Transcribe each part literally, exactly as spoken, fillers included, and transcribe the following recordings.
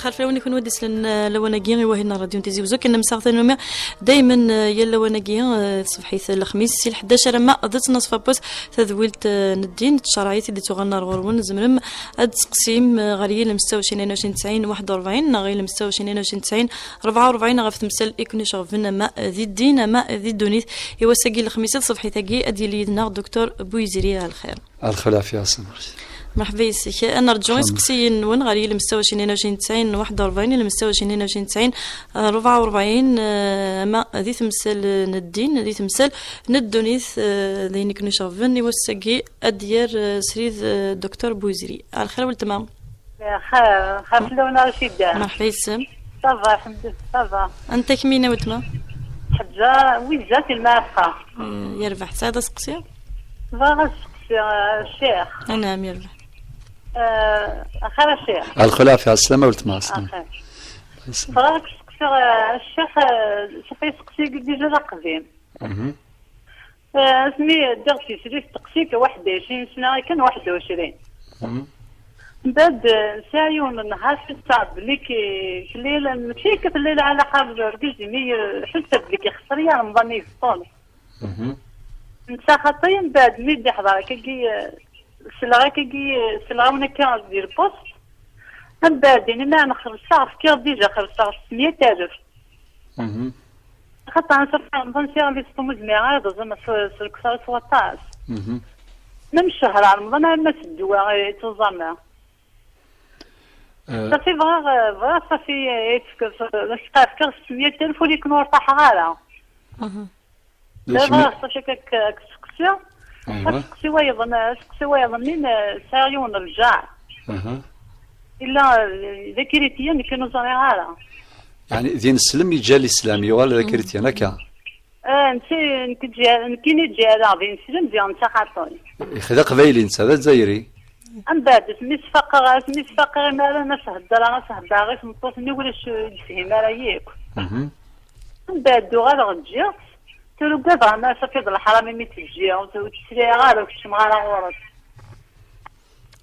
Xerf lawan i kunwi d-islen, eh, lawan-agi i wahil n ṛṛadyu n Tizi Wezzu, kan nemsaɣ tanumi daymen, eh, yal lawan-agi, eh, ṣṣbeḥit lexmis, si lḥdac alamma d ttnaṣ n wass, tadwilt, eh, n ddin, tcerɛit i d-ittuɣalen ar ɣur-wen, tzemrem ad d-tseqsim, eh, ɣer yilem ستة وعشرين اثنين وعشرين تسعين واحد وأربعين neɣ yilem ستة وعشرين اثنين وعشرين تسعين أربعة وأربعين ɣef temsal i ken-iceɣben ama d ddin ama d ddunit. I wass-agi lexmis, ṣṣbeḥit-agi ad d-yili yid-neɣ Docteur Bouizri. Ɛelxir. Ɛelxir, ɛafya, ɛeslama. Merḥba yes-k. Ad nerǧu iseqsiyen-nwen ɣer yilem ستة وعشرين اثنين وعشرين تسعين واحد وأربعين, yilem ستة وعشرين اثنين وعشرين تسعين أربعة وأربعين, eh, ama di temsal n ddin, di temsal n ddunit, eh, d ayen i ken-iceɣben. I wass-agi ad d-yerr, eh, srid, eh, Docteur Bouizri. Ɛelxir a weltma. Xir, xir fell-awen a Racida. Merḥba yes-m. Ça va, alḥemdulillah, ça va. Anta kemmi a weltma? Ḥeǧǧa Wizza si Lmeɛfqa. Eh, yerbeḥ, tesɛiḍ aseqsi? Bɣiɣ ad seqsiɣ, eh, ccix. Anɛam, yerbeḥ. Eh, axir a ccix. Ɛelxir, ɛafya, ɛeslama a weltma, ɛeslama. Axir. Ɛeslama. Bɣiɣ ad seqsiɣ, eh, ccix, eh, ccix, iseqsi déjà d aqdim. Mhm. Eh, asmi ddiɣ tislit, steqsi-k, واحد وعشرين سنة kan, واحد وعشرين. Mhm. Mbeɛd, eh, sɛiɣ yiwen n nnhar, ḥesseɣ belli k-, fell-i, mačči akka fell-i lɛalaqa, d argaz-nni, eh, ḥesseɣ belli ixṣer-iyi Remḍan i yebṭel. Mhm. Netta xaṭi, mbeɛd mi d-iḥḍer akkagi, eh, sleɣ akkagi, eh, sleɣ-awen akka di lpost. Mbeɛd, ini ma nxelṣeɣ, fkiɣ déjà, xelṣeɣ ستمية ألف. Mhm. Xaṭer ass-a Remḍan sɛiɣ les sṭum ur zmireɣ ara ad ẓẓmeɣ s, s lkesra s waṭas. Mhm. Même ccher Remḍan arma s ddwa i ttuẓameɣ. Eh. Safi bɣiɣ, bɣiɣ safi, eh, ad fkeɣ, ad fkeɣ ستمية ألف ur iken ur ṭaḥeɣ ara. Mhm. Bɣiɣ safi akka k-, k-, seqsi. Aywa. Aseqsi wayeḍ-, aseqsi wayeḍ-nni, eh, sɛiɣ yiwen n lǧar. Aha. Illa, eh, d akrityan, nekk ur ẓriɣ ara. Yeɛni, d ineslem yeǧǧa lislam, yuɣal d akrityan, akka? Ah, nekki, nekk ǧǧa-, nekkini ǧǧiɣ d ineslem, ziɣ netta xaṭi. Ixda aqbayli, netta d azzayri. Mbeɛd, asmi sfaqeɣ, asmi sfaqeɣ imaren, as-heddreɣ, as-heddreɣ i tmeṭṭut-nni, ulac ur yefhim ara yakk. Mhm. Mbeɛd, uɣaleɣ ǧǧiɣ-tt, tura ugadeɣ ma safi d leḥram imi tt-ǧǧiɣ, ur tt-sriɣ ara, ur keččmeɣ ara ɣur-s.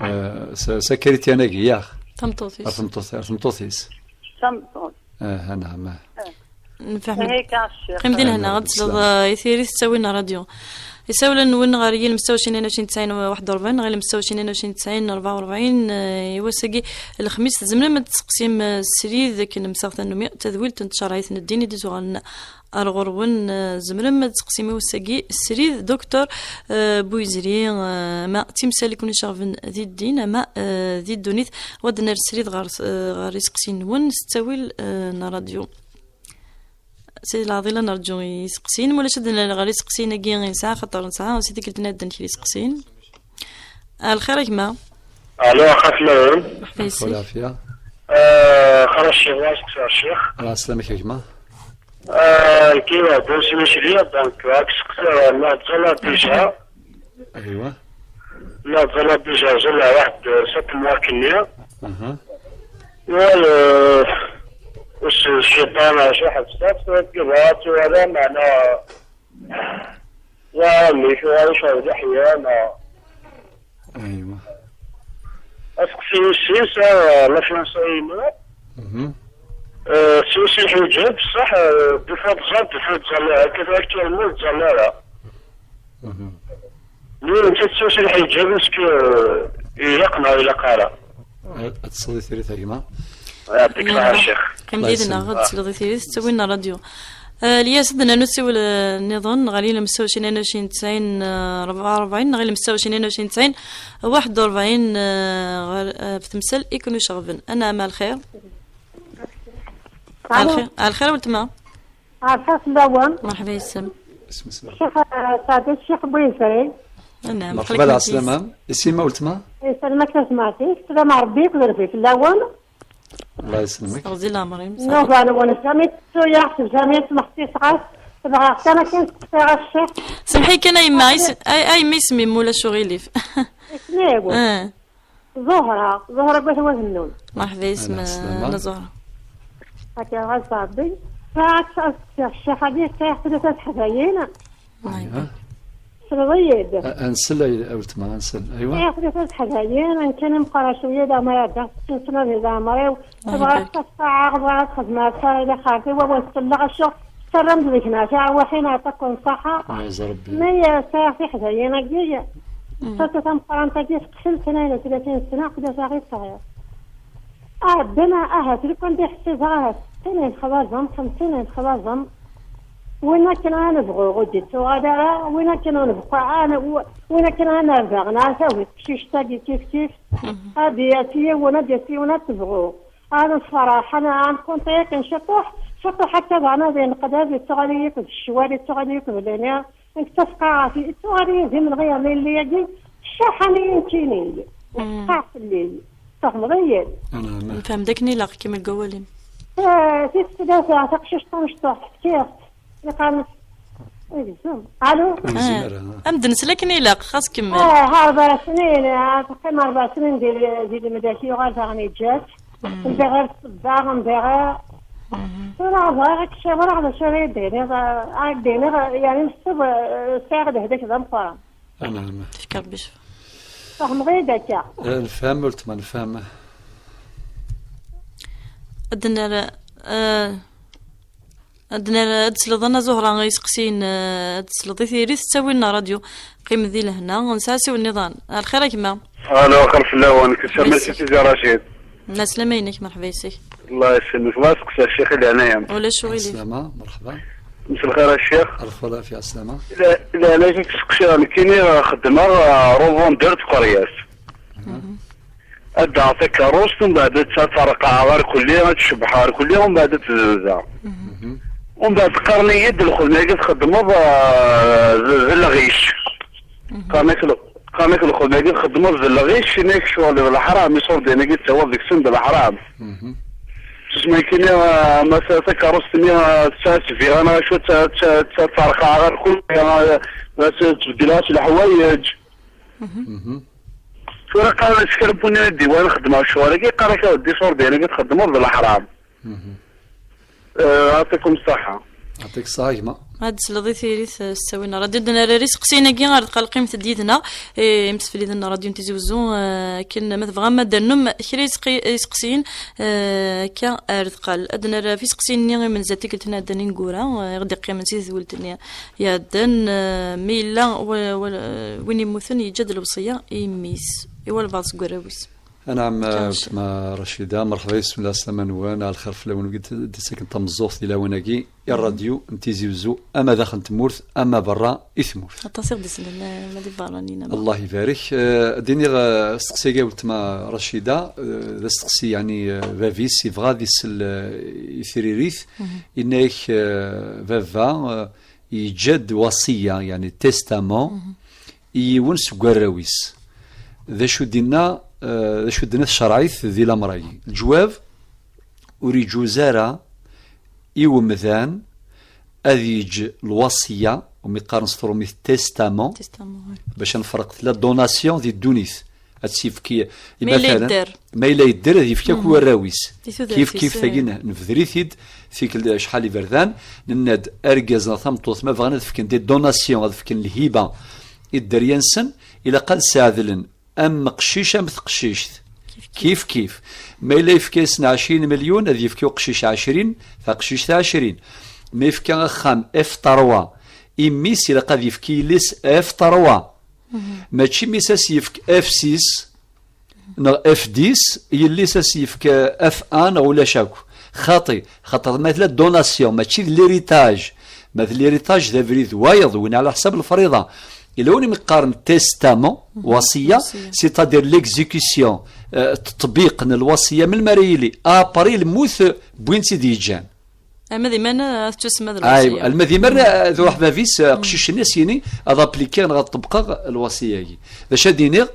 Eh, s-, s akrityan-agi, yaɣ? Tameṭṭut-is. Ar tmeṭṭut, ar tmeṭṭut-is. Tameṭṭut. Eh, anɛam, eh. Nfehhem. Qim di lehna, ad tesleḍ, eh, i tiri tettawin n ṛṛadyu. Isawlen-nwen ɣer yilem ستة وعشرين اثنين وعشرين تسعين واحد وأربعين, neɣ yilem ستة وعشرين اثنين وعشرين تسعين أربعة وأربعين, eh, i wass-agi lexmis, tzemrem ad d-tseqsim, eh, srid akken nemseɣ tanumi, tadwilt n tcerɛit n ddin i d-isuɣalen ar ɣur-wen, eh, tzemrem ad d-tseqsim i wass-agi srid Docteur, eh, Bouizri, eh, ama d timsal i ken-iceɣben di ddin, ama, eh, di ddunit. Wa d-nerr srid ɣer, eh, ɣer iseqsiyen-nwen s ttawil, eh, n ṛṛadyu. Sidi Lɛaḍil, ad nerǧu iseqsiyen, ma ulac ad nerr ɣer iseqsiyen-agi i nesɛa, xaṭer nesɛa si tikkelt n ad d-nker iseqsiyen. Ɛelxir a gma. Alo, axat lawan. Merḥba yes-k. Lɛafya. Eh, xir a ccix, wa seqsi a ccix. Ɛeslama-k a gma. Eh, nekki d Sidi Cili, donc, ad seqsiɣ, eh, ma d zala déjà. Aywa. La, voilà, déjà, j'ai la واحد sept mois كني. Aha. Voilà, euh, الشيطان شي حبسات، كيبغى ولا معناها. يا ميك، ولا شو الحياة، ما. Aywa. Est-ce que c'est ici, ça, la fiançailles, non? Mhm. Euh, c'est aussi le hijab, ça, euh, des fois, des fois, des fois, des fois, actuellement, des fois, là. Mhm. Li netta tettwasu lḥiǧab, est-ce que, euh, ilaq neɣ ilaq ara? Ad tesleḍ i tiri tagma. Yeɛṭik ṣṣeḥḥa a ccix. Qqim yid-neɣ, ad tesleḍ i tiri tettawin n ṛṛadyu. Eh, Lyas, ad d-nernu ssiwel, eh, nniḍen ɣer yilem ستة وعشرين اثنين وعشرين تسعين أربعة وأربعين neɣ yilem ستة وعشرين اثنين وعشرين تسعين واحد وأربعين, eh, ɣer, eh, ɣef temsal i ken-iceɣben. Anɛam, ɛelxir. Ɛelxir, ɛelxir a weltma. Ɛelxir fell-awen. Merḥba yes-m. Isem-is? Ccix, eh, Saɛdi, Ccix Bouizri. Anɛam, merḥba, ɛelxir. Isem-im a weltma? Yesselmek tajmaɛt-ik, sslam n Ṛebbi akked Ṛebbi fell-awen. Allah yesselmek. Ɣzi leɛmer-im. Nnuba-nwen, jamais tettu-yaɣ, jamais ttmexsiseɣ-as, tebɣa kan akken seqsiɣ a ccix. Semḥi kan a yemma, is-, a, a yemma isem-im ulac uɣilif. Isem-iw? Eh. Ẓuhra, Ẓuhra n Wat Wahennun. Merḥba yes-m, ɛelxir. Ẓuhra. Akka, ɣas Ṛebbi. Sɛiɣ ad seqsiɣ ccix-agi, sɛiɣ tlata teḥdayin. Aywa. Tessneḍ-iyi-d? A, a nsel, ay, a weltma, a nsel. Aywa. Iɣef d acu teḥdayin, nekk kan meqqreɣ cwiya, d amer ɛeddaɣ sittin sna di leɛmer-iw. Tebɣa ad tafqaɛeɣ, tebɣa ad xedmeɣ akka, ila xerti, wawal selleɣ, acu terram-d deg-neɣ, tiɛwaḥin, ɛṭakum ṣṣaḥa. Ɛez Rebbi. Mi, eh, sɛiɣ tiḥdayin-agi, tatta tameqqrant-agi, teqfel tnayen u tlatin sna, fell-as aɣ-i tesɛiḍ. Ɛeddan, ahat, lukan d-iḥsibeɣ, ahat, sittin ay nexlaẓem, xemsin ay nexlaẓem. Win akken ad nebɣu, ur d-ittuɣal ara, win akken ur nebɣu, ah, n-, w-, win akken ad nerbeɣ, neɣ ad tawi teqcict-agi kif kif, ad d-yas yiwen, ad d-yas yiwen, ad tebɣu. Ad nefreḥ, ad n-, ad nkunṭi akken ciṭuḥ, ciṭuḥ akka daɣen ad yenqed, ad ittuɣal-iyi akked ccwal, ittuɣal-iyi akked lini, nekk ttafqaɣ ɣef, ittuɣal-iyi d imenɣi yerna yelli-agi, ccaḥan-iyi nekkini, tfeqɛeɣ fell-i. Tfehmeḍ-iyi? Nefhem-d akken ilaq, kemmel deg wawal-im. Eh, tis tlata, taqcict tamecṭuḥt, fkiɣ-tt. Iqan-, igzem. Alo? Nezmer, ah. Am d-nsel akken ilaq, xas kemmel. Eh, ṛebɛ snin, eh, teqqim ṛebɛ snin di, di lemdaki, yuɣal daɣen yeǧǧa-tt. Mbiɣ ar ṣṣebba, mbiɣ ar-, tura ẓriɣ akka cawreɣ d acu ara yi-d-tiniḍ, eh, ara yi-d-tiniḍ, eh, yani, meṣṣub, eh, sɛiɣ lehdak d ameqqran. Anɛam. Tefka Rebbi ccfa. Tfehmeḍ-iyi-d akka? Eh, nefhem, weltma, nefhem. Ad d-nerr, eh, ad d-nerr, ad d-tesleḍ a Nna Zuhra i iseqsiyen, eh, ad d-tesleḍ i tiri tettawin n ṛṛadyu. Qqim di lehna, nesɛa asiwel nniḍen. Lxir a gma. Alo, xir fell-awen. Kessam, merci, Tizi Racid. Nna, slama-inek, merḥba yes-k. Allah yesselmek. Bɣiɣ ad seqsiɣ ccix i leɛnaya-m. Ulac uɣilif. Slama, merḥba. Mselxir a ccix. Lxir, lɛafya, slama. La, la, la, seqsiɣ nekkini, xeddmeɣ, eh, revendeur de tqeryas. Ad d-aɣeɣ takeṛṛust, umbeɛd ad tt-, ad tt-reqqɛeɣ ar kulli, ad tcebbeḥ ar kulli, umbeɛd ad tt-zzenzeɣ. Umbeɛd qqaren-iyi-d lxedma-agi txeddmeḍ, eh, d, d lɣic. Qqaren-ak l-, qqaren-ak lxedma-agi txeddmeḍ d lɣic, ini-ak ccɣel d leḥram, iṣurdiyen-agi tettawiḍ deg-sen d leḥram. Susem nekkini, eh, ma ta-, takeṛṛust-nni, eh, tesɛa ssbiɣa neɣ acu, ad tt-, ad tt-, ad tt-reqqɛeɣ ar kulli, eh, ad tt-, ttbeddileɣ-as leḥwayeǧ. Tura qqaren-as kra n win ara d-iwan xedmeɣ ccɣel-agi, yeqqar-ak a weddi iṣurdiyen-agi txeddmeḍ d leḥram. Eh, yɛṭikum ṣṣeḥḥa. Yɛṭik ṣṣeḥḥa a gma. Ad d-tesleḍ i tiri s ttawin ṛṛadyu. Ad d-nerr iseqsiyen-agi ar deqqal, qqimet-d yid-neɣ, eh, imsefliden n ṛṛadyu n Tizi Wezzu, eh, akken ma tebɣam ad d-ternum kra iseqi-, iseqsiyen, eh, akka ar deqqal. Ad d-nerr ɣef iseqsiyen-nni imenza tikkelt n ɛeddan ineggura, eh, i ɣ-d-iqqimen si tedwilt-nni iɛeddan, eh, mi yella wa-, wa-, win yemmuten yeǧǧa-d lewṣeyya i mmi-s, i walbeɛḍ seg warraw-is. Anɛam, weltma Racida, merḥba yes-wen, lɛeslama-nwen, ɛelxir fell-awen, wid d-ittaken tameẓẓuɣt di lawan-agi, i ṛṛadyu n Tizi Wezzu, ama daxel n tmurt, ama berra i tmurt. Aṭas i ɣ-d-isellen, eh, ma d iberraniyen, ama. Allah ibarek. Eh, ad d-iniɣ, eh, asteqsi-agi a weltma Racida, eh, d asteqsi, yeɛni, eh, bab-is yebɣa ad isel, eh, i tririt, yenna-ak, eh, baba, eh, yeǧǧa-d wasiya, yeɛni testament, i yiwen seg warraw-is. D acu d-inna, eh, d acu d-tenna tcerɛit di lamer-agi? Leǧwab, ur iǧuz ara i wemdan ad yeǧǧ lwasiya, umi qqaren s trumit testament, testament, oui, bac ad nefreq la donation di ddunit. Ad tt-yefk i, ma yella yedder, ma yella yedder, ad yefk akk i warraw-is. Kif kif tagi, nebder-it-id tikkelt acḥal iberdan, nenna-d argaz neɣ tameṭṭut ma bɣan ad fken des donations, ad fken lhiba i dderya-nsen, ilaq ad sɛedlen am qcic am teqcict. Kif kif. Ma yella yefka-yasen ɛecrin milyun, ad yefk i uqcic ɛecrin, taqcict ɛecrin. Ma yefka axxam F trois i mmi-s, ilaq ad yefk i yelli-s F trois. Mačči mmi-s a s-yefk F six neɣ F dix, yelli-s a s-yefk F un neɣ ulac akk. Xaṭi, xaṭer ma tella donation, mačči d l'héritage. Ma d l'héritage d abrid wayeḍ, win ɛla ḥsab lefriḍa. Yella win i mi qqaren testament, wasiya, c'est-à-dire l'exécution, eh, teṭbiq n lwasiya, melmi ara yili? Après lmut n win tt-id-yeǧǧan. Alma d iman, eh, tettusemma d lwasiya. Alma d iman, eh, truḥ bab-is, eh, aqcic-nni a s-yini ad aplikiɣ neɣ ad ṭebbqeɣ lwasiya-agi. D acu ad d-iniɣ?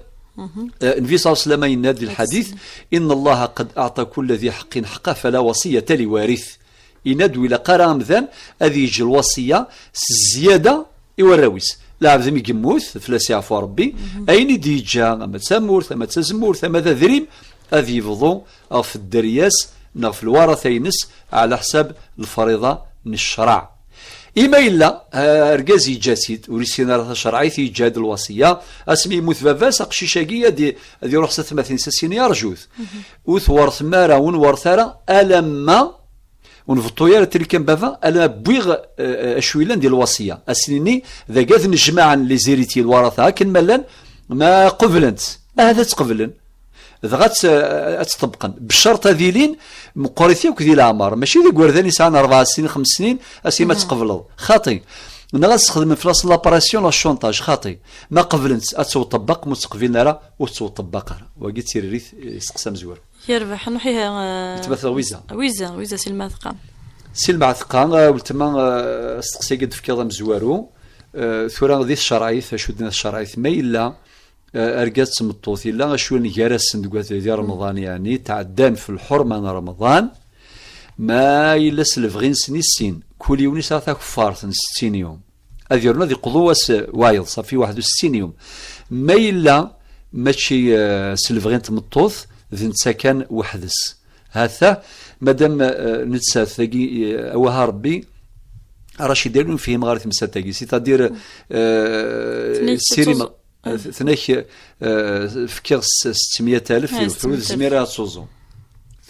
Eh, Nnbi ṣalla Llahu ɛalayhi wa sallam yenna-d di lḥadit: إن الله قد أعطى كل ذي حق حقه فلا وصية لوارث. Yenna-d ur ilaq ara amdan ad yeǧǧ lwasiya s zzyada i warraw-is. Lɛebd mi yemmut, fell-as yeɛfu Rebbi, ayen i d-yeǧǧa, ama d tamurt, ama d tazemmurt, ama d adrim, ad yebḍu ɣef dderya-s neɣ ɣef lwarata-ines, ɛla ḥsab lefriḍa n ccreɛ. Ima yella, eh, argaz yeǧǧa-tt-id, ur yessin ara tacerɛit, yeǧǧa-d lwasiya. Asmi yemmut baba-s, aqcic-agi ad i-, ad iruḥ s atmaten-is, ad s-yini: "Rjut. Ur twertem ara, ur nwerret ara, alamma ur nbeṭṭu ara tili kan baba, alamma wwiɣ, eh, eh, acu yellan di lwasiya." Ad s-nini, dagi ad nnejmaɛen les héritiers, lwarata, akken ma llan, ma qeblen-tt. Ahat ad tt-qeblen. Dɣa ad tt-, ad tt-ṭebbqen. Bcert ad ilin meqqrit yakk di leɛmer. Mačči d igerdan yesɛan rebɛa snin, xems snin, asima ad tqebleḍ. Xaṭi. Neɣ ad sxedmen fell-as la pression, la chantage. Xaṭi. Ma qeblen-tt, ad tt-uṭebbaq, ma ur tt-qbilen ara, ur tt-uṭebbaq ara. Wagi d tiririt, eh, isteqsa amezwaru. Yerbeḥ, nruḥ ihi, eh, Weltma Wiza. Wiza, Wiza si Lmeɛteqqa. Si Lmeɛteqqa, eh, weltma, eh, asteqsi-agi d-tefkiḍ amezwaru. Eh, tura di tcerɛit, acu d-tenna tcerɛit? Ma yella, eh, argaz d tmeṭṭut, yella acu n gar-asen deg wat-, di Remḍan, yeɛni, tɛeddan f lḥurma n Remḍan, ma yella s lebɣi-nsen i sin, kul yiwen yesɛa takeffart n settin yum. Ad yernu ad iqḍu wass, eh, wayeḍ, ṣafi waḥed u settin yum. Ma yella mačči, eh, s lebɣi n tmeṭṭut, d netta kan weḥd-s. Hata, madam, eh, nettat, tagi, eh, awaha Rebbi, Racida, ur nefhim ɣer temsalt-agi, c'est-à-dire, eh, Tenna-k sirima, tettẓ- eh, tenna-k, eh, fkiɣ s-, settemya alef, tura ur tezmir ara ad tuẓum.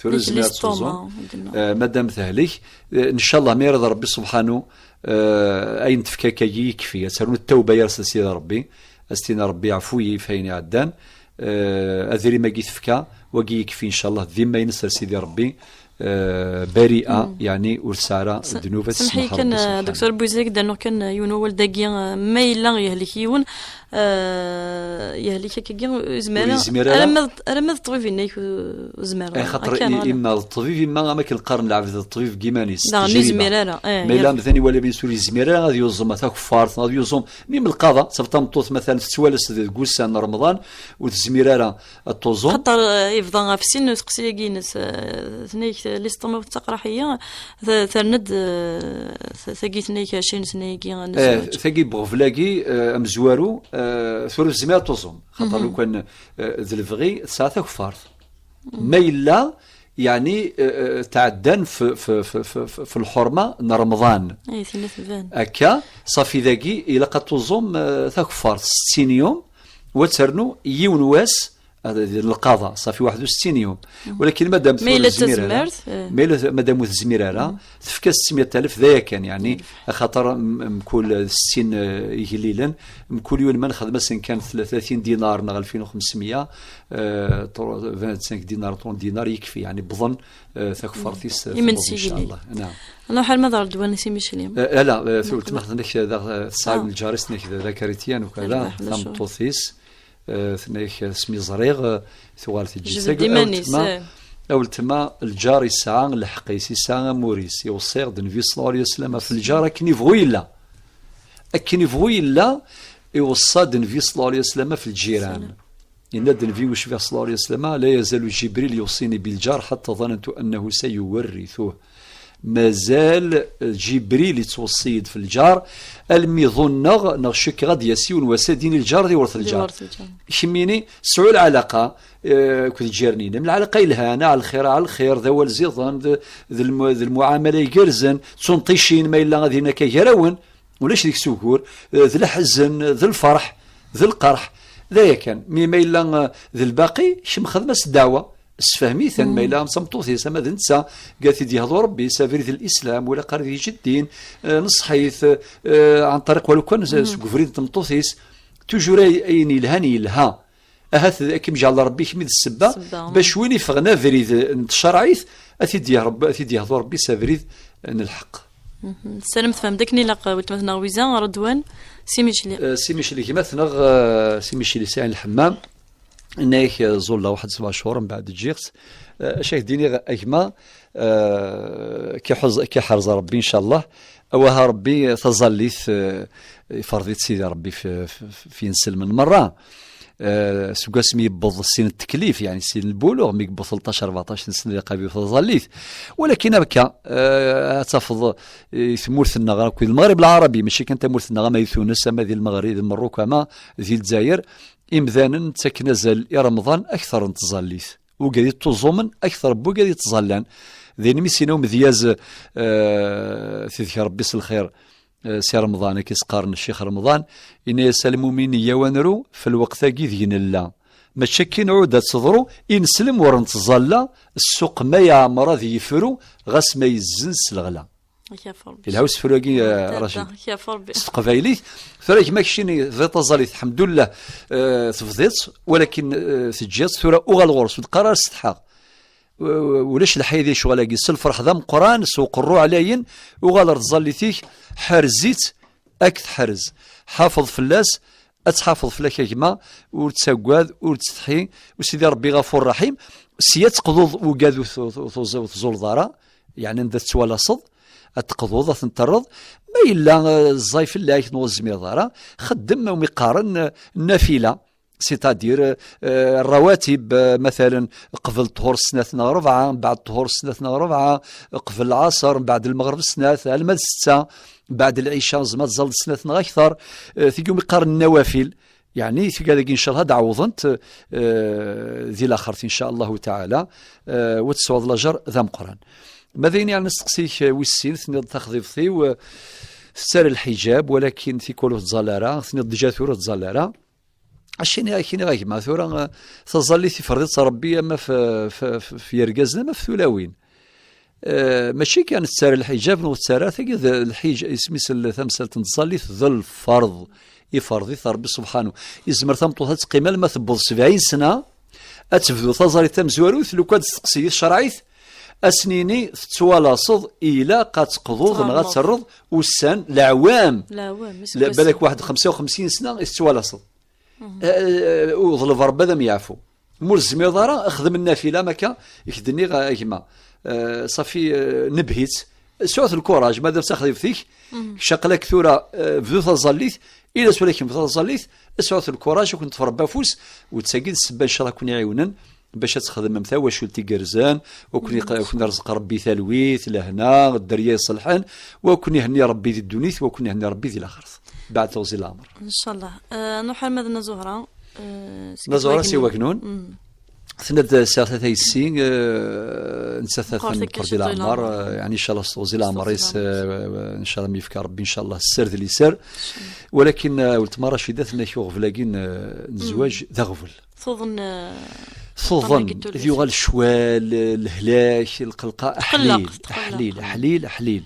Tura ur tezmir ara ad tuẓum. Eh, madam tehlek, eh, ncallah ma irad Rebbi subḥanu, eh, ayen tefka akka yekfi, ad ternu ttawba gar-as d Sidi Rebbi, ad s-tini: "Rebbi, ɛfu-yi ɣef wayen iɛeddan." Eh, adrim-agi tefka, wagi yekfi, ncallah, d imma-ines ar Sidi Rebbi, eh, bari'a, yeɛni ur tesɛi ara ddnub, ad semḥ-iyi kan, eh, Doktor Bouizid, ad d-rnuɣ kan, eh, yiwen wawal dagi, eh, ma yella yehlek yiwen, eh, yehlek akkagi, ur yezmir ara, alamma d, alamma d ṭṭbib yenna-ak ur, ur zmireḍ ara. Axaṭer imma d ṭṭbib, imma am akken qqaren lɛebd d ṭṭbib deg yiman-is, daɣen ur yezmir ara, eh, ma yella amdan iwala iman-is ur yezmir ara ad yuẓem takeffart, ad yuẓem, mi lqaḍa, sab tameṭṭut, matalan, tettwales deg wussan n Remḍan, ur tezmir ara ad tuẓum. Xaṭer, eh, yebḍa ɣef sin n useqsi-agi-ines, eh, tenna-ak, eh, l'estomac d taqraḥ-iyi, t-, terna-d, eh, t-, tagi tenna-ak, eh, cin, tenna-agi, eh, tagi n uɣbel-agi, eh, amezwaru, eh, tura ur tezmir ad tuẓum. Xaṭer lukan, eh, d lebɣi, tesɛa takeffart. Ma yella, yeɛni, eh, eh, tɛeddan f, f, f, f, f, f lḥurma n Remḍan. Ay, tenna tban. Akka, ṣafi dagi, ilaq ad tuẓum, eh, takeffart settin yum, u ad ternu yiwen wass, eh, di lqaḍa, ṣafi waḥed u settin yum. Walakin madam ur tezmir ara, eh, ma yella madam ur tezmir ara, tefka settemya alef d aya kan, yeɛni, axaṭer m-, mkul settin, eh, igellilen, mkul yiwen ma nexdem-asen kan tla-, tlatin dinar neɣ alfin u xemsemya, eh, tro-, vingt-cinq dinar, trente dinar, yekfi, yeɛni, wwḍen, eh, takeffart-is, eh, imensi tewweḍ, ncallah. Naam. Nruḥ arma d Redwan Si Micli. Eh, ala, eh, weltma, tenna-k, eh, daɣ, eh, tesɛa lǧar-is, tenna-k d, d akarityan, ukala, tameṭṭut-is, eh, tenna-k, eh, asmi ẓriɣ, eh, tuɣal teǧǧit. Jbed iman-is, a weltma, eh. A weltma, lǧar yesɛa lḥeqq-is, yesɛa amur-is, iweṣṣa-yaɣ-d Nnbi ṣella Llahu ɛalayhi wa sallam ɣef lǧar akken ibɣu yella. Akken ibɣu yella, iweṣṣa-d Nnbi ṣella Llahu ɛalayhi wa sallam ɣef lǧiran. Yenna-d Nnbi ucbiḥ ṣella Llahu ɛalayhi wa sallam: "لا يزال جبريل يوصيني بالجار حتى ظننت أنه سيورثه." Mazal Ǧibril yettweṣṣi-yi-d f lǧar, almi ḍunneɣ neɣ cukkeɣ ad d-yas yiwen wass ad d-yini lǧar d iwret lǧar. Kemmini, sɛu lɛalaqa, eh, akked lǧiran-inem. Lɛalaqa yelhan, ɛla lxir, ɛla lxir, d awal ziḍen, d, d lmu-, d lmuɛamala igerrzen, d tunṭicin ma yella ad yini akka gar-awen. Ulac deg-s ugur, eh, d leḥzen, d lferḥ, d lqerḥ, d aya kan. Mi ma yella, eh, d lbaqi, kemm xdem-as ddeɛwa, ssefhem-iten, ma yella am tameṭṭut-is, ama d netta, gat i d-yehḍu Rebbi, s abrid n Lislam, wala qar d ijeddin, eh, neṣḥ-it, eh, ɛan ṭariq walu kan, s-, seg ubrid n tmeṭṭut-is, toujours ay-, ayen yelhan yelha. Ahat ad kem-jɛel Rebbi kemm i d ssebba, bac win iffɣen abrid n tcerɛit, ad t-id-yeh-, Rebbi, ad t-id-yehḍu Rebbi s abrid n lḥeqq. Tessaram tfehmeḍ akken ilaq, weltma-tneɣ Wiza, Redwan Si Micli. Eh, Si Micli gma-tneɣ, eh, Si Micli Sɛid Lḥemmam, inna-yak, eh, ẓulla waḥed sebɛa cchur, mbeɛd ǧǧiɣ-tt. Eh, acu ak-d-iniɣ a gma, eh, ki ḥuz-, ki ḥerz Rebbi, ncallah. Awaha Rebbi, taẓallit, eh, iferḍ-itt Sidi Rebbi f, f, f, f inselmen merra. Eh, seg wasmi yewweḍ sin n teklif, yeɛni sin n lbuluɣ, mi yewweḍ tleṭṭac, rbeɛṭac n sna, ilaq ad yaf taẓallit. Walakin akka, eh, ad tafeḍ, eh, i tmurt-nneɣ akk, di Lmeɣrib Lɛarabi, mačči kan tamurt-nneɣ, ama di Tunes, ama di Lmeɣrib, di Merruk, ama di Lezzayer, imdanen ttaken azal i Remḍan akteṛ n tẓallit. Wigad yeṭṭuẓumen akteṛ n wigad yettẓallan. D ayen mi s-yenna umedyaz, eh, tidek Rebbi s lxir, eh, Si Remḍan, akka i s-qqaren Ccix Remḍan, yenna-yas: "A lmumin, iyyaw ad nru, f lweqt-agi deg nella. Mačči akka i nɛud ad teḍru, i neslem ur nettẓalla, ssuq ma yeɛmer ad yefru, ɣas ma yezzenz s leɣla." Ak yaf Rebbi. Ilha usefru-agi, eh, Racid. Ak yaf Rebbi. S teqbaylit. Tura gma keččini tebdiḍ taẓallit, lḥemdullah, eh, tebdiḍ-tt, walakin, eh, teǧǧiḍ-tt, tura uɣal ɣur-s, ur d-qqar ara setḥaɣ. U-, ulac lḥayd i ccɣel-agi. S lferḥ d ameqqran, s uqerru ɛlayen, uɣal ar tẓallit-ik, ḥerz-itt, ad k-teḥrez. Ḥafeḍ fell-as, ad tḥafeḍ fell-ak a gma, ur ttaggad, ur ttsetḥi, u Sidi Ṛebbi ɣafur raḥim, sya ad teqḍuḍ ugad ur tu-, tu-, tuẓ-, ur tẓuleḍ ara, yeɛni anda tettwalaseḍ, ad teqḍuḍ, ad ten-terreḍ, ma yella, eh, ẓẓay fell-ak neɣ ur tezmireḍ ara, xeddem umi qqaren, eh, nnafila, c'est-à-dire, eh, rawatib, eh, matalen, qbel ṭhur snat neɣ rebɛa, mbeɛd ṭhur snat neɣ rebɛa, qbel lɛaṣer, mbeɛd lmeɣreb snat, alma d setta, mbeɛd lɛica, tzemreḍ ad tẓalleḍ snat neɣ akter, eh, tigi umi qqaren nnawafil, yeɛni tigad-agi, ncallah, ad ɛewḍent, eh, di laxert, ncallah taɛala, eh, u ad tesɛuḍ lajer d ameqqran. Ma d ayen yeɛni asteqsi-k, eh, wis sin, tenniḍ taxḍibt-iw, eh, tettarra lḥiǧab, walakin tikwal ur tẓall ara, tenniḍ déjà tura ur tẓall ara. Acimi ak-iniɣ a gma, tura, eh, taẓallit ifreḍ-itt Ṛebbi ama f, f, f, f yergazen ama f tulawin. Eh, mačči kan tettarra lḥiǧab neɣ ur tettarra, tagi d lḥiǧ-, isem-is l-, tamsalt n tẓallit d lferḍ. Ifreḍ-it Ṛebbi subḥanu. Izmer tameṭṭut ad teqqim alma tewweḍ sebɛin sna, ad tebdu taẓallit tamezwarut, lukan testeqsi-yi tcerɛit, ad s-nini tettwalaseḍ, ilaq ad teqḍuḍ neɣ ad terreḍ ussan, leɛwam. Leɛwam, la, iseggasen. Balak waḥed xemsa u xemsin sna i tettwalaseḍ. Eh, eh, uḍleb Ṛebbi ad am-yeɛfu. Ma ur tezmireḍ ara, xdem nnafila, am akka i k-d-nniɣ, a gma. Eh, ṣafi, eh, nebhi-tt. Sɛut lkuraj, madam taxḍibt-ik, caqel-ak tura, eh, bdu taẓallit, ila s walakin bdu taẓallit, sɛut lkuraj, ad ken-ṭṭef Ṛebbi afus, u d tagi d ssebba, ncallah, ad ken-iɛiwnen, bac ad txedmem tawacult igerrzen, u ken-, u ken-irẓeq Ṛebbi talwit, lehna, dderya iṣelḥen, u ad ken-ihenni Ṛebbi di ddunit, u ad ken-ihenni Ṛebbi di laxert. Baɛd teɣzi n leɛmer. Ncallah. Eh, nruḥ arma d Nna Zuhra, eh, Nna Zuhra si Wagnun. Tenna-d sɛiɣ tata yessi, eh, nettat meqqret akka, meqqret di leɛmer, eh, yeɛni, ncallah, s teɣzi n leɛmer-is, eh, ncallah, mi yefka Ṛebbi, ncallah, sser d liser. Walakin, eh, weltma Racida tenna-k uɣbel-agi n, eh, n zzwaǧ d aɣbel. Tuḍen, eh, tuḍen, ad yuɣal ccwal, eh, lehlak, lqelqa, aḥlil, aḥlil, aḥlil, aḥlil.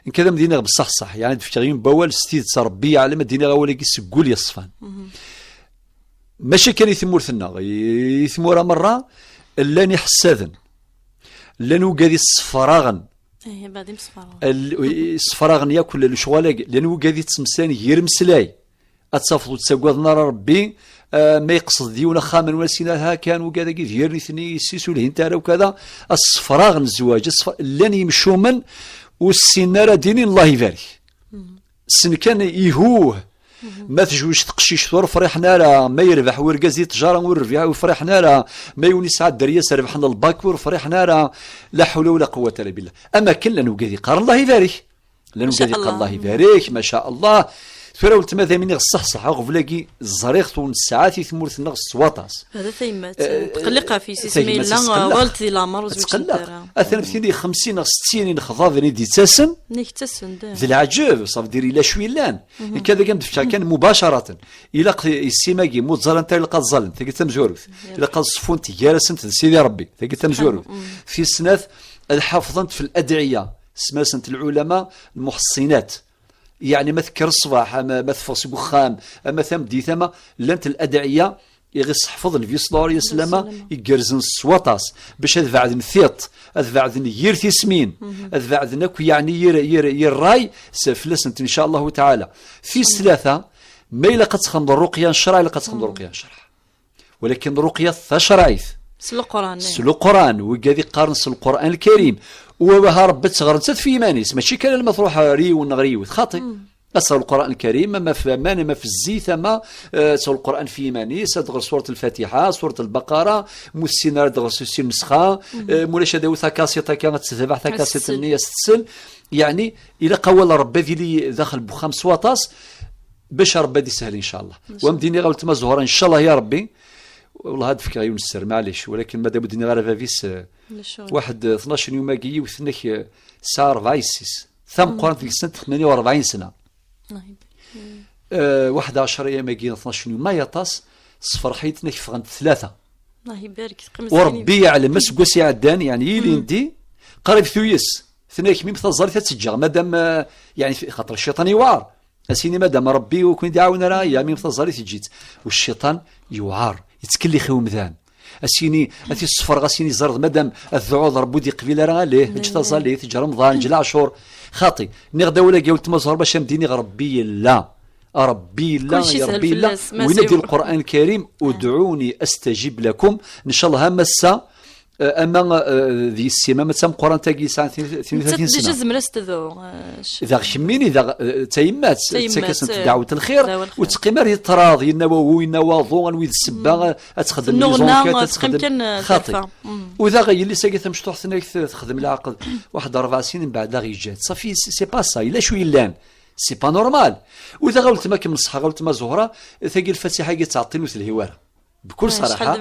Nekk ad am-d-iniɣ beṣṣeḥ ṣṣeḥ, yeɛni ad d-fkeɣ yiwen n wawal s tidet, Ṛebbi yeɛlem, ad d-iniɣ awal-agi seg wul yeṣfan. Mačči kan i tmurt-nneɣ, i, i tmura merra, llan iḥessaden, llan wigad i ssefraɣen. Ih, baɛd imsefraɣen. Ssefraɣen yakk lecɣal-agi, llan wigad i ttmeslayen yir meslay. Ad tafeḍ ur ttaggaden ara Ṛebbi, eh, ma yeqsed d yiwen axxam n wasin, ha kan wigad-agi d yir nitni, yessis ur lhint ara ukada, ad ssefraɣen zzwaǧ, ad ssefra-, llan yimcumen ur ssinen ara ad inin Allah ibarek. Ssen kan ihuh. Ma tejwej teqcict ur friḥen ara, ma yerbeḥ urgaz di ttjara ur rbiḥ, ur friḥen ara, ma yiwen yesɛa dderya-s rebḥen lbak ur friḥen ara. La ḥawla wala quwwata illa billah. Am akken llan wigad yeqqaren Allah ibarek. Llan wigad yeqqaren Allah ibarek, maca Allah. Tura weltma d ayen i ɣ-ṣṣeḥṣeḥ, aɣbel-agi ẓriɣ-t ur nesɛa-t i tmurt-nneɣ s waṭas. Hada tayemmat, eh, tqelliq ɣef yis-, isem tayemmat yella, tqelleq. Wallet di leɛmer ur zwiǧent ara. Atan tini xemsin neɣ settin inexḍaben i d-yettasen. Nnig ttasen-d. D leɛǧeb, ça veut dire ila cwi llan. Nekk ad am-d-fkeɣ kan mubacaraten. Ilaq i-, issim-agi, mu ẓẓalent ara ilaq ad ẓẓalent, tagi d tamezwarut. Ilaq ad ṣeffunt gar-asent d Sidi Ṛebbi, tagi d tamezwarut. Tis snat, ad ḥafḍent f ladɛiya, semma-sent lɛulama lmuḥessinat. Yeɛni ma tekker ṣṣbeḥ, ama ma teffeɣ seg uxxam, ama tameddit, ama llant ladɛiya i ɣ-isseḥfeḍ Nnbi ṣella Llahu ɛalayhi wa sallam, igerrzen s waṭas, bac ad beɛden tiṭ, ad beɛden yir tismin, ad beɛden akk, yeɛni, yir, yir, yir ṛṛay, s-, fell-asent, in ca Allahu taɛala. Tis tlata, ma ilaq ad txedmeḍ ṛṛuqya n ccṛeɛ, ilaq ad txedmeḍ ṛṛuqya n ccṛeɛ. Walakin ṛṛuqya tacerɛit. S Leqran, s Leqran, wigad i qqaren s Leqran Lkarim. U waha Ṛebbi ad teɣren-tt fi yiman-is, mačči kan alma tṛuḥ ɣer yiwen neɣ ɣer yiwet, xaṭi. Ad tɣer Leqran Lkarim, ama f waman, ama f zzit, ama, eh, ad tɣer Leqran fi yiman-is, ad tɣer surat Lfatiḥa, surat Lbaqara, mu tessin ara ad tɣer s ussin nesxa, eh, mulac ad tawi takasiṭ akka, ad tedbeḥ takasiṭ-nni, ad s-tsel. Yeɛni, ilaq awal n Ṛebbi ad yili daxel n wexxam s waṭas, bac Ṛebbi ad isahel, in ca Allah. Wa m-d-iniɣ a weltma Zuhra, in ca Allah ya Ṛebbi, wellah ad d-fkeɣ yiwen n sser, maɛlic, walakin madam ur d-nniɣ ara bab-is, eh, waḥed, eh, tnac n yumagi, yiwet-nnek, eh, tesɛa ṛebɛa yessi-s. Tameqqrant deg-sent tmenya u ṛebɛin sna. Waḥed ɛecra yamagi, tnac yuma yaṭas, sferḥ-iyi-d, tenna-k ffɣent tlata. Urebbi yeɛlem, aseggas iɛeddan, yeɛni ilindi, qrib tuyes, tenna-k mi taẓallit ad tt-ǧǧeɣ, madam, eh, yeɛni, xaṭer cciṭan yewɛer. As-ini madam Rebbi ur ken-id-iɛawen ara, ya mi taẓallit ǧǧi-tt. U cciṭan yewɛer, yettkellix i umdan. As-yini, ad t-issefreɣ, as-yini, ẓer d madam, ad tdɛuḍ Rebbi ur d-iqbil ara, alih, eǧǧ taẓallit, eǧǧ Remḍan, eǧǧ leɛcur. Xaṭi, nniɣ-d awal-agi a weltma Zuhra bac am d-iniɣ Rebbi yella. Rebbi yella, Rebbi yella. Win ad d-yini Lqur'an Karim, udɛuni astajib lakum. Ncallah am ass-a, eh, ama, eh, d yessi-m, ama d tameqqrant-agi yesɛan tin, tin u tlatin sna. Déjà zemres tedɛu, eh, daɣ kemmini, daɣ, eh, d tayemmat, tettak-asent ddeɛwet n lxir, ur teqqim ara di ṭṭrad, yenna wawu, yenna waḍu, anwi d ssebba, eh, ad texdem les enquêtes, ad texdem. Xaṭi. U daɣ yelli-s-agi tamecṭuḥt-nni texdem leɛqed, waḥed rebɛa snin mbeɛd daɣ yeǧǧa-tt. Safi, c'est pas ça, yella acu yellan. C'est pas normal. U daɣ a weltma kem-nṣeḥḥa, a weltma Zuhra, tagi lfatiḥa-agi ttɛeṭṭin ur telhi wara. Bkul ṣraḥa.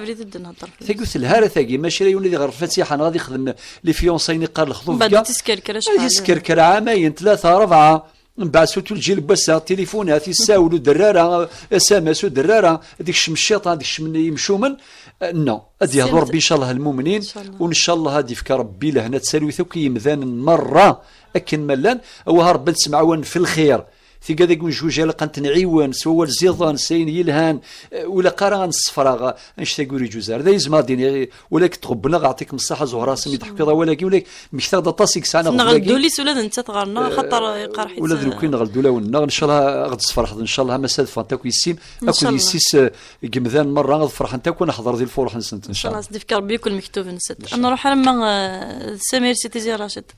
Tagi ur telha ara tagi, mačči ala yiwen ad iɣer lfatiḥa neɣ ad ixdem les fiançailles, iqqar lexḍub. Mbeɛd ad tiskerker acḥal. Ad iskerker ɛamayen, tlata, rebɛa. Mbeɛd surtout lǧil n wass-a, tilifunat, issawel ur derr ara, S M S ur derr ara, ad ikcem cciṭan, ad ikcem imcumen. Eh, non, ad yehdu Rebbi ncallah lmumnin, u ncallah ad ifk Rebbi lehna d talwit akk i yimdanen merra akken ma llan, awah Rebbi ad ttemɛawanen fi lxir. Tigad-agi n jjuj ilaq ad ten-nɛiwen s wawal ziḍen, s ayen yelhan, eh, ur ilaq ara ad nessefraɣ annect-agi ur iǧuz ara. D ayen zemreɣ ad d-iniɣ, ula k-tɣebbneɣ, ɛṭik-m ṣṣeḥḥa Zuhra, asmi d-teḥkiḍ awal-agi, ula k-, mmektaɣ-d aṭas i yesɛan aɣbel-agi. Tenɣel-d ul-is ula d nettat ɣer-neɣ, axaṭer iqerḥ-itt. Ula d nekk yenɣel-d ulawen-nneɣ, ncallah ad ɣ-d-tesferḥeḍ, ncallah ma s ad ffɣent akk yessi-m, akked yessi-s, eh, n yimdanen merra, ad ferḥent akk, ad neḥḍer di lfuruḥ-nsent, ncallah. Ncallah, ad s-d-ifk Rebbi akk lmektub-nsent. Ad nruḥ arma, eh, d Samir Sidi Zi Racid.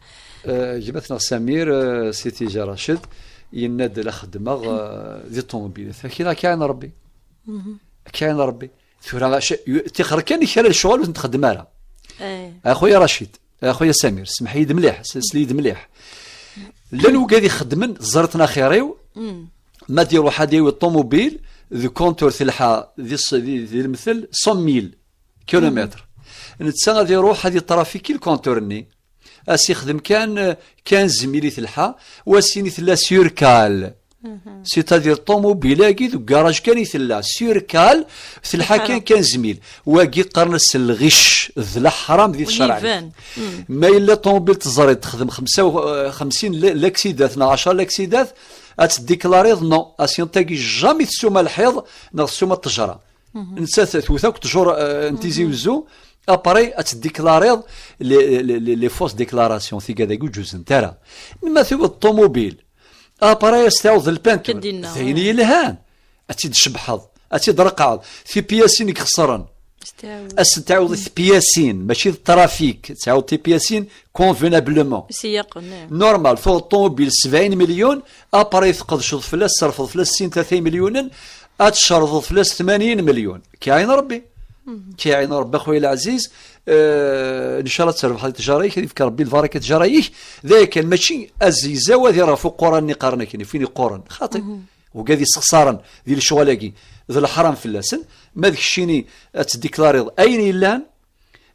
Eh, gma-tneɣ Samir, eh, Sidi Zi Racid, yenna-d la xeddmeɣ, eh, di ṭṭumubilat. Akin ad k-iɛin Rebbi. Ad k-iɛin Rebbi. Tura, tixer kan i kra lecɣal ur ten-txeddem ara. A xuya Racid, a xuya Samir, semmeḥ-iyi-d mliḥ, s-, sel-iyi-d mliḥ. Llan wigad ixeddmen, ẓer-iten axir-iw, ma ad iruḥ ad yawi ṭumubil, di kontur telḥa, di s-, di, di lemtel, cent mille kilomètres. Netta ad iruḥ ad itrafiki lkontur-nni. As ixdem kan, eh, quinze mille i telḥa, u as yini tella sur cale. C'est-à-dire ṭumubil-agi deg ugaraj kan i tella, sur cale, telḥa kan quinze mille. Wagi qqaren-as lɣic, d leḥram di tcerɛit. Ma yella ṭumubil teẓriḍ texdem xemsa u, eh, xemsin l-, laksidat neɣ ɛecra laksidat, ad teddiklariḍ, non, as yini tagi jamais tessuma lḥiḍ neɣ tessuma ṭṭejra. Nettat twet akk ttjur, eh, n Tizi Wezzu, après ad teddiklariḍ les, les, les, les fausses déclarations, tigad-agi ur ǧuzent ara. Ma tewweḍ ṭumubil, après ad s-tɛawdeḍ lpeinture, d ayen yelhan, ad tt-id-tcebbḥeḍ, ad tt-id-reqqɛeḍ, tipiyasin i ixesren, ad s-tɛawdeḍ tipiyasin, mačči d trafik, tɛawdeḍ tipiyasin convenablement. Normal, tuɣeḍ ṭumubil sebɛin million, après tqedceḍ fell-as, terfeḍ fell-as sin tlata imelyunen, ad tcerḍeḍ fell-as tmanyin melyun. K-iɛin Rebbi. K-iɛin Rebbi, a xuya leɛziz. Eh, ncallah ad terbeḥ di tjara-ik, ad ifk Rebbi lbaraka di tjara-ik. D aya kan, mačči azegzaw ad iṛeɣ ɣef uquran-nni qqaren akken, ifin iquren. Xaṭi. Wigad yessexṣaren di lecɣal-agi, d leḥram fell-asen. Ma d keččini ad tdiklariḍ ayen yellan,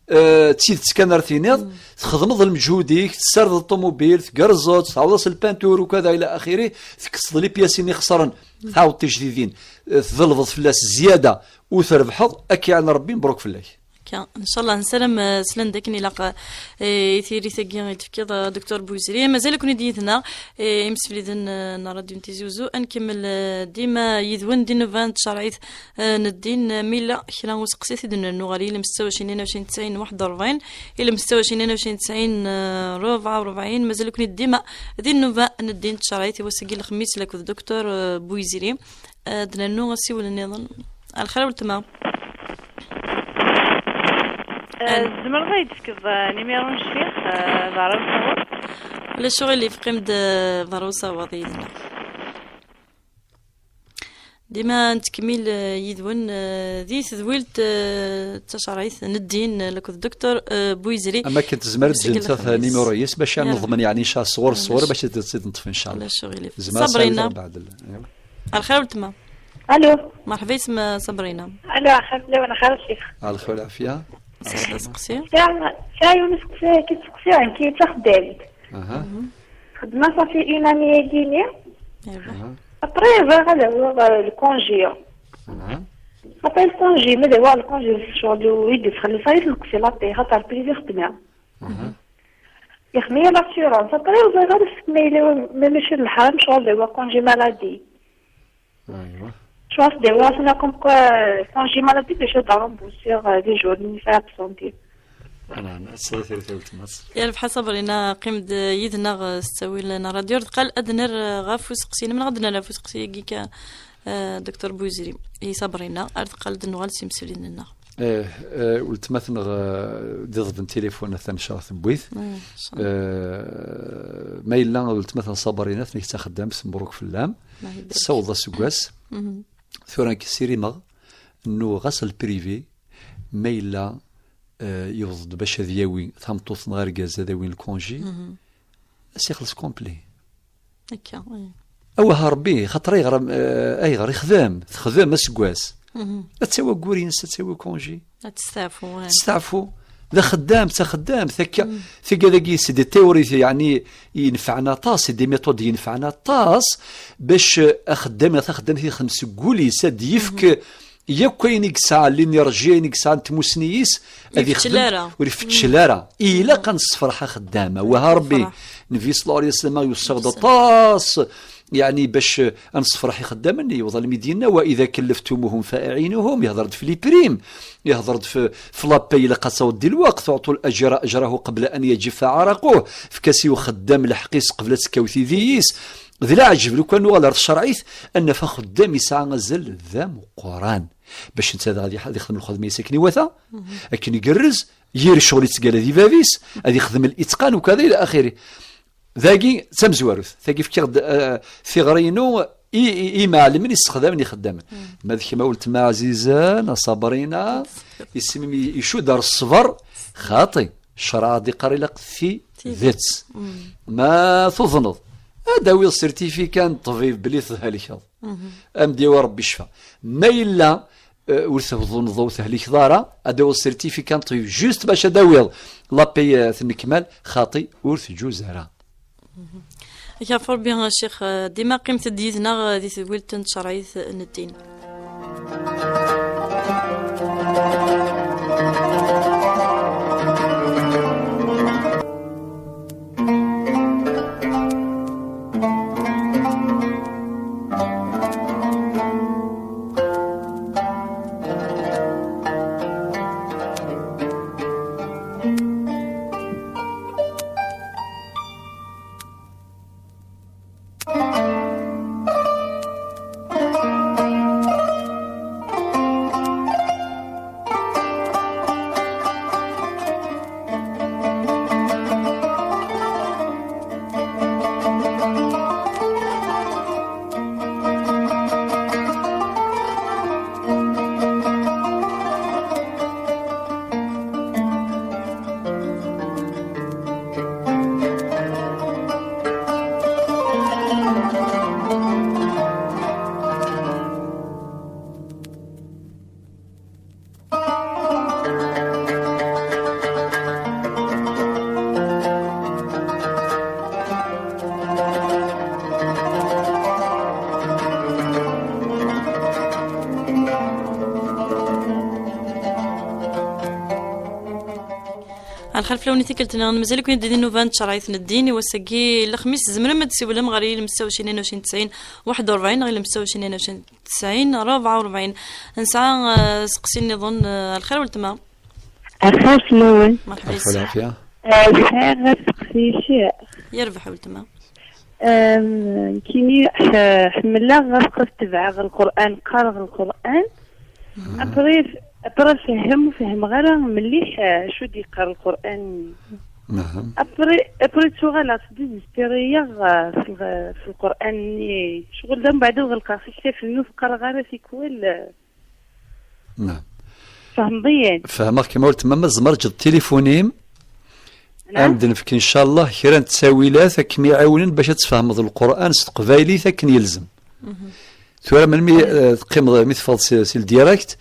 eh, d tidet kan ara tiniḍ, txedmeḍ lmeǧhud-ik, tessardeḍ ṭumubil, tgerrzeḍ, tɛawdeḍ-as lpeinture, ukada ila axiri, tekkseḍ lipyasin ixesren, tɛawdeḍ tijdidin, eh, tḍelbeḍ fell-as zzyada, u trebḥeḍ, ad k-iɛen Rebbi, mebruk fell-ak. Akka, ncallah, nessaram, eh, slan-d akken ilaq, eh, i tiri-tagi i d-tefkiḍ, eh, Docteur Bouzri. Mazal-iken-id yid-neɣ, eh, imsefliden, eh, n Rradyu n Tizi Wezzu. Ad nkemmel, eh, dima yid-wen di nnuba n tcerɛit, eh, n ddin, eh, mi yella kra useqsi, ad t-id-nernu ɣer yilem setta u ɛecrin, tnin u ɛecrin, tesɛin, waḥed u rebɛin, yilem setta u ɛecrin, tnin u ɛecrin, tesɛin, eh, rebɛa u rebɛin. Mazal-iken-id dima di nnuba n ddin d tcerɛit i wass-agi n lexmis, akked Docteur, eh, Bouzri. Ad d-nernu asiwel nniḍen. Ɛelxir a weltma. Eh, tzemreḍ ad yi-d-tefkeḍ, eh, numéro n ccix, eh, berra n usawaḍ? Ulac aɣilif, qqim-d, eh, berra n usawaḍ yid-neɣ. Dima nettkemmil, eh, yid-wen, eh, di tedwilt, eh, d tacerɛit n ddin, eh, akked Docteur, eh, Bouzri. Am akken tezmer ad d-tjent numéro-is, bac ad neḍmen, yeɛni, ncallah, ṣṣwur, ṣṣwur, bac ad tt-id-neṭṭef, ncallah. Ulac aɣilif. Tezmer ad Sabrina. Ɛelxir a weltma. Alo. Merḥba yesem, eh, Sabrina. Alo, axir fell-awen, axir a ccix. Ɛelxir lɛafya. Sɛiɣ aseqsi. Sɛiɣ, sɛiɣ yiwen useqsi, kif seqsiɣ, nekk d taxeddamt. Aha. Xedmeɣ safi une année-agi-ni. Aha. Après, bɣiɣ ad awiɣ, euh, le congé. Après le congé, ma d awiɣ le congé, ccɣel i d-yesxelleṣ ay tneqsi la paix, xaṭer privé xedmeɣ. Yexmi l'assurance. Après, bɣiɣ ad as-, ma yella, ma mačči d leḥram, ccɣel d awiɣ congé maladie. Aywa. Ccɣel d awiɣ, c'est comme quoi, euh, congé maladie, bac ad remboursiɣ, euh, les jours-nni absenté. Anɛam, ass-a tarit a weltma. Yerbeḥ a Sabrina, qqim-d yid-neɣ, eh, s ttawil n ṛṛadyu. Ar deqqal ad nerr, eh, ɣef useqsi-nnem, neɣ ad nerr ɣef useqsi-agi kan, eh, Docteur Bouzri, i Sabrina, ar deqqal ad nuɣal s imsulin-nneɣ. Eh, eh, weltma-tneɣ, eh, d iḍebben tilifun, atan ccṛeɛ tewwit. Eh, ma yella weltma-tneɣ Sabrina, atni taxeddamt, mbruk fell-am. Tessaweḍ aseggas. Tura nekk ssirimeɣ, nnuɣ ɣas le privé, ma yella, eh, yewweḍ-d bac ad yawi tameṭṭut neɣ argaz ad awin lkunji, ad s-ixelleṣ complet. Akka, ih. Awah a Ṛebbi, xaṭer ayɣer, eh, ayɣer ixdem, texdem aseggas. Ad tawi aggur-ines, ad tawi kunji. Ad testeɛfu, ih. Testeɛfu. D axeddam, d taxeddamt, akka. Tigga dagi, c'est des théories, yeɛni, yenfɛen aṭas, c'est des méthodes yenfɛen aṭas, bac, eh, axeddam neɣ taxeddamt i ixdem seg wul-is, ad d-yefk yakk ayen i yesɛa, l'énergie, ayen i yesɛa n tmussni-is, ad ixdem, ur ifeccel ara. Ilaq ad nessefreḥ axeddam. Awah a Ṛebbi, Nnbi ṣella Llahu ɛalayhi wa sallam yuṣṣi-ɣ-d aṭas, yeɛni bac, eh, ad nessefreḥ ixeddamen, yewweḍ almi d-yenna: "وإذا كلفتموهم فأعينوهم", yehder-d f les primes, yehder-d f, f la paie, ilaq ad taweḍ di lweqt, "اعطوا الأجير أجره قبل أن يجف عرقه", efk-as i uxeddam lḥeqq-is qbel ad tekkaw tidi-is. D leɛǧeb, lukan nuɣal ar tcerɛit, ad naf axeddam yesɛa azal d ameqqran. Bac netta dɣa ad yex-, ad yexdem lxedma-is akken iwata, akken igerrez, yir ccɣel yettgalla di bab-is, ad yexdem l'itqan ukada ila axiri. Dagi d tamezwarut. Tagi fkiɣ-d, eh, tiɣri-inu i, i, i imeɛlimen yessexdamen ixeddamen. Ma d kemm a weltma ɛzizen, a Sabrina, isem-im i-, icudd ar ṣṣber, xaṭi, ccreɛ ad iqqar ilaq tidet. Ma tuḍneḍ, ad d-tawiḍ certificat n ṭṭbib belli thelkeḍ. Ad m-d-yawi Ṛebbi ccfa. Ma yella, eh, ur tuḍneḍ, ur tehlikeḍ ara, ad d-tawiḍ certificat n ṭṭbib, juste bac ad d-tawiḍ la paie, eh, tennekmal, xaṭi, ur teǧǧuz ara. Ak ɣef Ṛebbi a Ccix, eh, dima qqimet-d yid-neɣ, eh, di tedwilt n tcerɛit n ddin. Ɛelxir fell-awen i tikkelt-nniḍen, mazal-iken-id di nnuba n tcerɛit n ddin. I wass-agi n lexmis, tzemrem ad d-tessiwlem ɣer yilem ستة وعشرين اثنين وعشرين تسعين واحد وأربعين neɣ yilem ستة وعشرين اثنين وعشرين تسعين أربعة وأربعين. Nesɛa, eh, aseqsi nniḍen, eh, ɛelxir weltma. Ɛelxir fell-awen. Merḥba yesseḥ. Ɛelxir, ɛelxir. Eh, sɛiɣ aseqsi ciɛ. Yerbeḥ weltma. Em, nekkini ḥ-, ḥemmleɣ ad tebɛeɣ Lqur'an, qqareɣ Lqur'an. Après, après fehhem, ur fehmeɣ ara mliḥ, eh, acu d-yeqqar Lqur'an. Après, après ttuɣaleɣ ttdizistiriyeɣ, eh, f l-, f Lqur'an-nni. Ccɣel d mbeɛd ad ɣelqeɣ s iktaf-nni ur t-qqareɣ ara tikwal, eh. Naɛam. Tfehmeḍ-iyi? Fehmeɣ-kem a weltma, ma tzemreḍ ad teǧǧeḍ tilifun-im. Naɛam. Ad m-d-nefk, ncallah, kra n ttawilat ad kem-iɛiwnen bac ad tfehmeḍ Lqur'an s teqbaylit akken yelzem. Tura melmi, eh, teqqimeḍ, mi teffɣeḍ si, si le direct,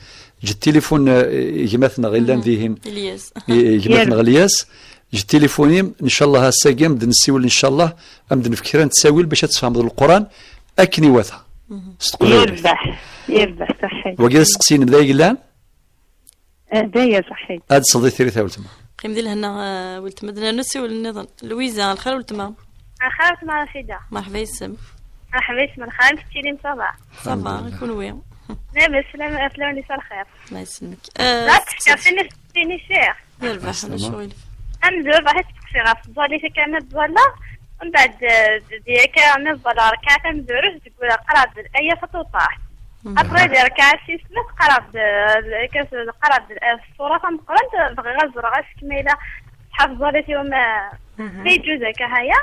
ǧǧ tilifun, eh, i gma-tneɣ yellan dihin. Ilyas. I, i gma-tneɣ Ilyas. Ǧǧ tilifun-im, ncallah ass-agi ad m-d-nessiwel, ncallah, ad m-d-nefk kra n ttawil bac ad tfehmeḍ Lqur'an akken iwata. s teqbaylit. Yerbeḥ, yerbeḥ, ṣaḥḥit. Wagi d asteqsi-inem d ay yellan? Eh, d aya, ṣaḥḥit. Ad tesleḍ i tiri-s a weltma. Qqim di lehna, eh, weltma, ad nernu ssiwel nniḍen. Lwiza, lxir weltma. Lxir weltma Racida. Merḥba yes-m. Merḥba yes-m, lxir, amek tettilim, ça va? Ça va, alḥemdulillah. Kunwi? Labas, sslam, fell-awen, lxir. Allah yesselmek. Eh, d asteqsi. Yerbeḥ, ulac ccɣel. Amezwaru, bɣiɣ ad steqsiɣ ɣef tẓallit akka, ma tẓalla, mbeɛd, eh, d-, d-, akka, ma tẓalla rrkaɛa tamezwarut, deg wala qrab d aya fatuṭaḥ. Après, di rrkaɛa tis snat, qrab d, eh, kas-, qrab d, eh, ṣṣura tameqqrant, bɣiɣ ad ẓreɣ asekmil-a, tḥafeḍ tẓallit-iw ma, ma yeǧǧuz akka haya.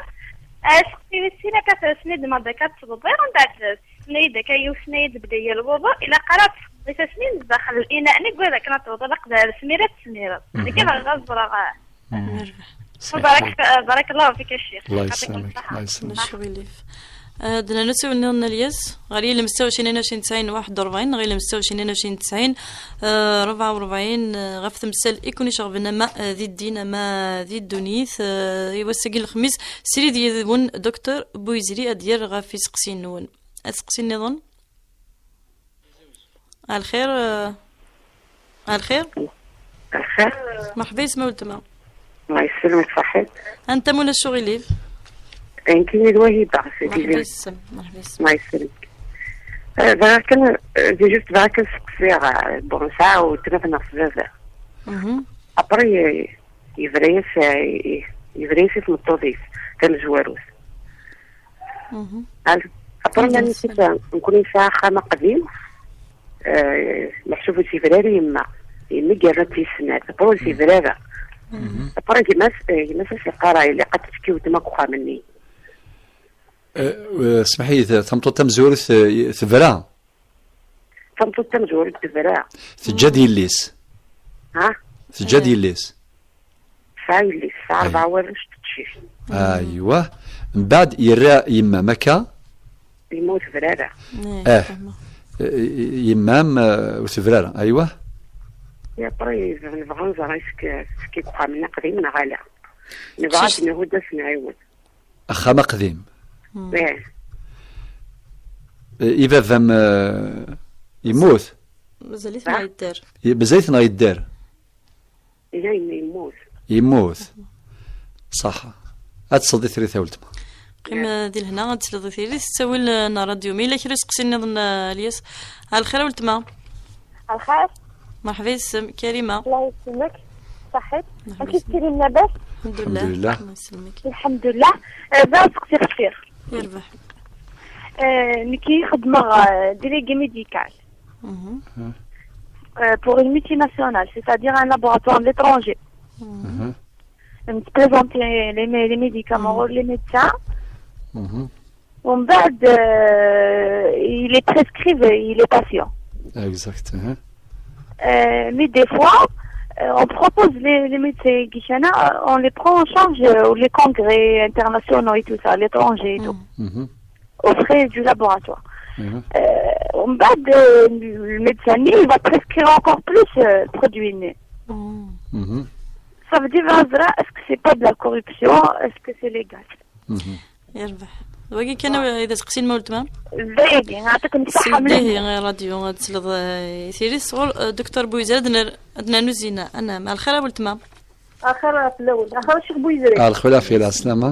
Eh, aseqsi wis sin akka, tesnid ma d akka tettḍebbiq, mbeɛd, eh, Tenna-yi-d akka yiwet, tenna-yi-d belli lwuḍu ilaq ara ad tfeḍḍ ifassen-im zdaxel linaɛ-nni deg wid akken ad tewwḍeḍ aqdar smir ad tesmireḍ. Nekk bɣiɣ ad ẓreɣ, ah. Barak, barak Allahu fik a ccix. Allah yesselmek, Allah yesselmek. Ulac aɣilif. Ah, d-nernu ssiwel nniḍen a Lyas, ɣer yilem setta u ɛecrin tnin u ɛecrin tesɛin waḥed u rebɛin, neɣ yilem setta u ɛecrin tnin u ɛecrin tesɛin, ah, rebɛa u rebɛin, ah, ɣef temsal i ken-iceɣben ama, ah, di ddin ama di ddunit, ah, i wass-agi n lexmis, srid yid-wen Docteur Buyzri ad d-yerr ɣef iseqsiyen-nwen. Aseqsi nniḍen? Ɛelxir, eh, ɛelxir? Ɛelxir? Merḥba yes-m a weltma. Allah yesselmek, ṣaḥḥit. Anta, ma ulac aɣilif? Nekkini d Wahiba, si Tizi. Merḥba yes-m, merḥba yes-m. Allah yesselmek. Eh, bɣiɣ kan, eh, di juste bɣiɣ kan seqsiɣ, eh, bon, nesɛa weltma-tneɣ s baba. Mhm. Après, eh, yebra-yas, eh, yebra-yas i tmeṭṭut-is tamezwarut. Mhm. Al-, après, ma nekk, nekkni nesɛa axxam aqdim, eh, meḥsub ur s-yebri ara i yemma. Yemma i yerna d tis snat, après ur s-yebri ara. Mhm. Après, gma-s, eh, gma-s as-yeqqar, ilaq ad tettekki weltma deg uxxam-nni. Eh, eh, smeḥ-iyi, ta-, tameṭṭut tamezwarut, eh, tebra. Tameṭṭut tamezwarut tebra. Teǧǧa-d yelli-s. Ha? Teǧǧa-d yelli-s. Tesɛa yelli-s, tesɛa rebɛa warrac d teqcict. Aywa. Mbeɛd yerra yemma-m akka? Yemma ur tebra ara. Eh. Eh, yemma-m, eh, ur tebra ara. Aywa. Et après, nebɣa ad nẓer est-ce que tettekki deg uxxam-nni aqdim neɣ ala. Nebɣa ad nhudd ad s-nɛiwen. Axxam aqdim. Eh. Eh, i baba-m, eh, yemmut? Mazal-it neɣ yedder? I-, mazal-it neɣ yedder? Yella yemma yemmut. Yemmut. Ṣaḥ. Ad tesleḍ i tiri-s a weltma. Qqim, eh, di lehna, ad tesleḍ i tiri-s. Ttawil, eh, n ṛṛadyu. Ma yella kra useqsi nniḍen, eh, a Lyas? Ɛelxir a weltma. Ɛelxir. Merḥba yes-m, Karima. Allah yesselmek. Ṣaḥḥit. Merḥba yes-m. Amek i tettilim, labas? Alḥemdulillah. Alḥemdulillah. Allah yesselmek. Alḥemdulillah. Eh, bɣiɣ ad seqsiɣ kra. Yerbeḥ. Eh, nekk xeddmeɣ, eh, délégué médical. Mhm. Euh, pour une multinationale, c'est-à-dire un laboratoire de l'étranger. Mhm. Je présente les, mé-, les médicaments aux médecins. Mhm. ومن بعد, euh, il est prescrit, il est patient. Exact. Mhm. Euh, mais des fois, euh, on propose les, les médecins, on les prend en charge, euh, les congrès internationaux et tout ça, à l'étranger et tout. Mhm. Aux frais du laboratoire. Mhm. Euh, ومن بعد, euh, le médecin, il va prescrire encore plus, euh, produits. Mhm. Ça veut dire, est-ce que c'est pas de la corruption? Est-ce que c'est légal? Mhm. Yerbeḥ. Wagi kan, ah, d aseqsi n weltma. Dagi, يعطيكم الصحة. Sidi, ṛṛadyu, ad tesleḍ, eh, i tiri-s sɣur, eh, Docteur Bouizri, ad ner-, ad nernu Zina. Anɛam. Ɛelxir a weltma. Axir fell-awen, axir a Ccix Bouizri. Ɛelxir, ɛelxir, ɛelslama.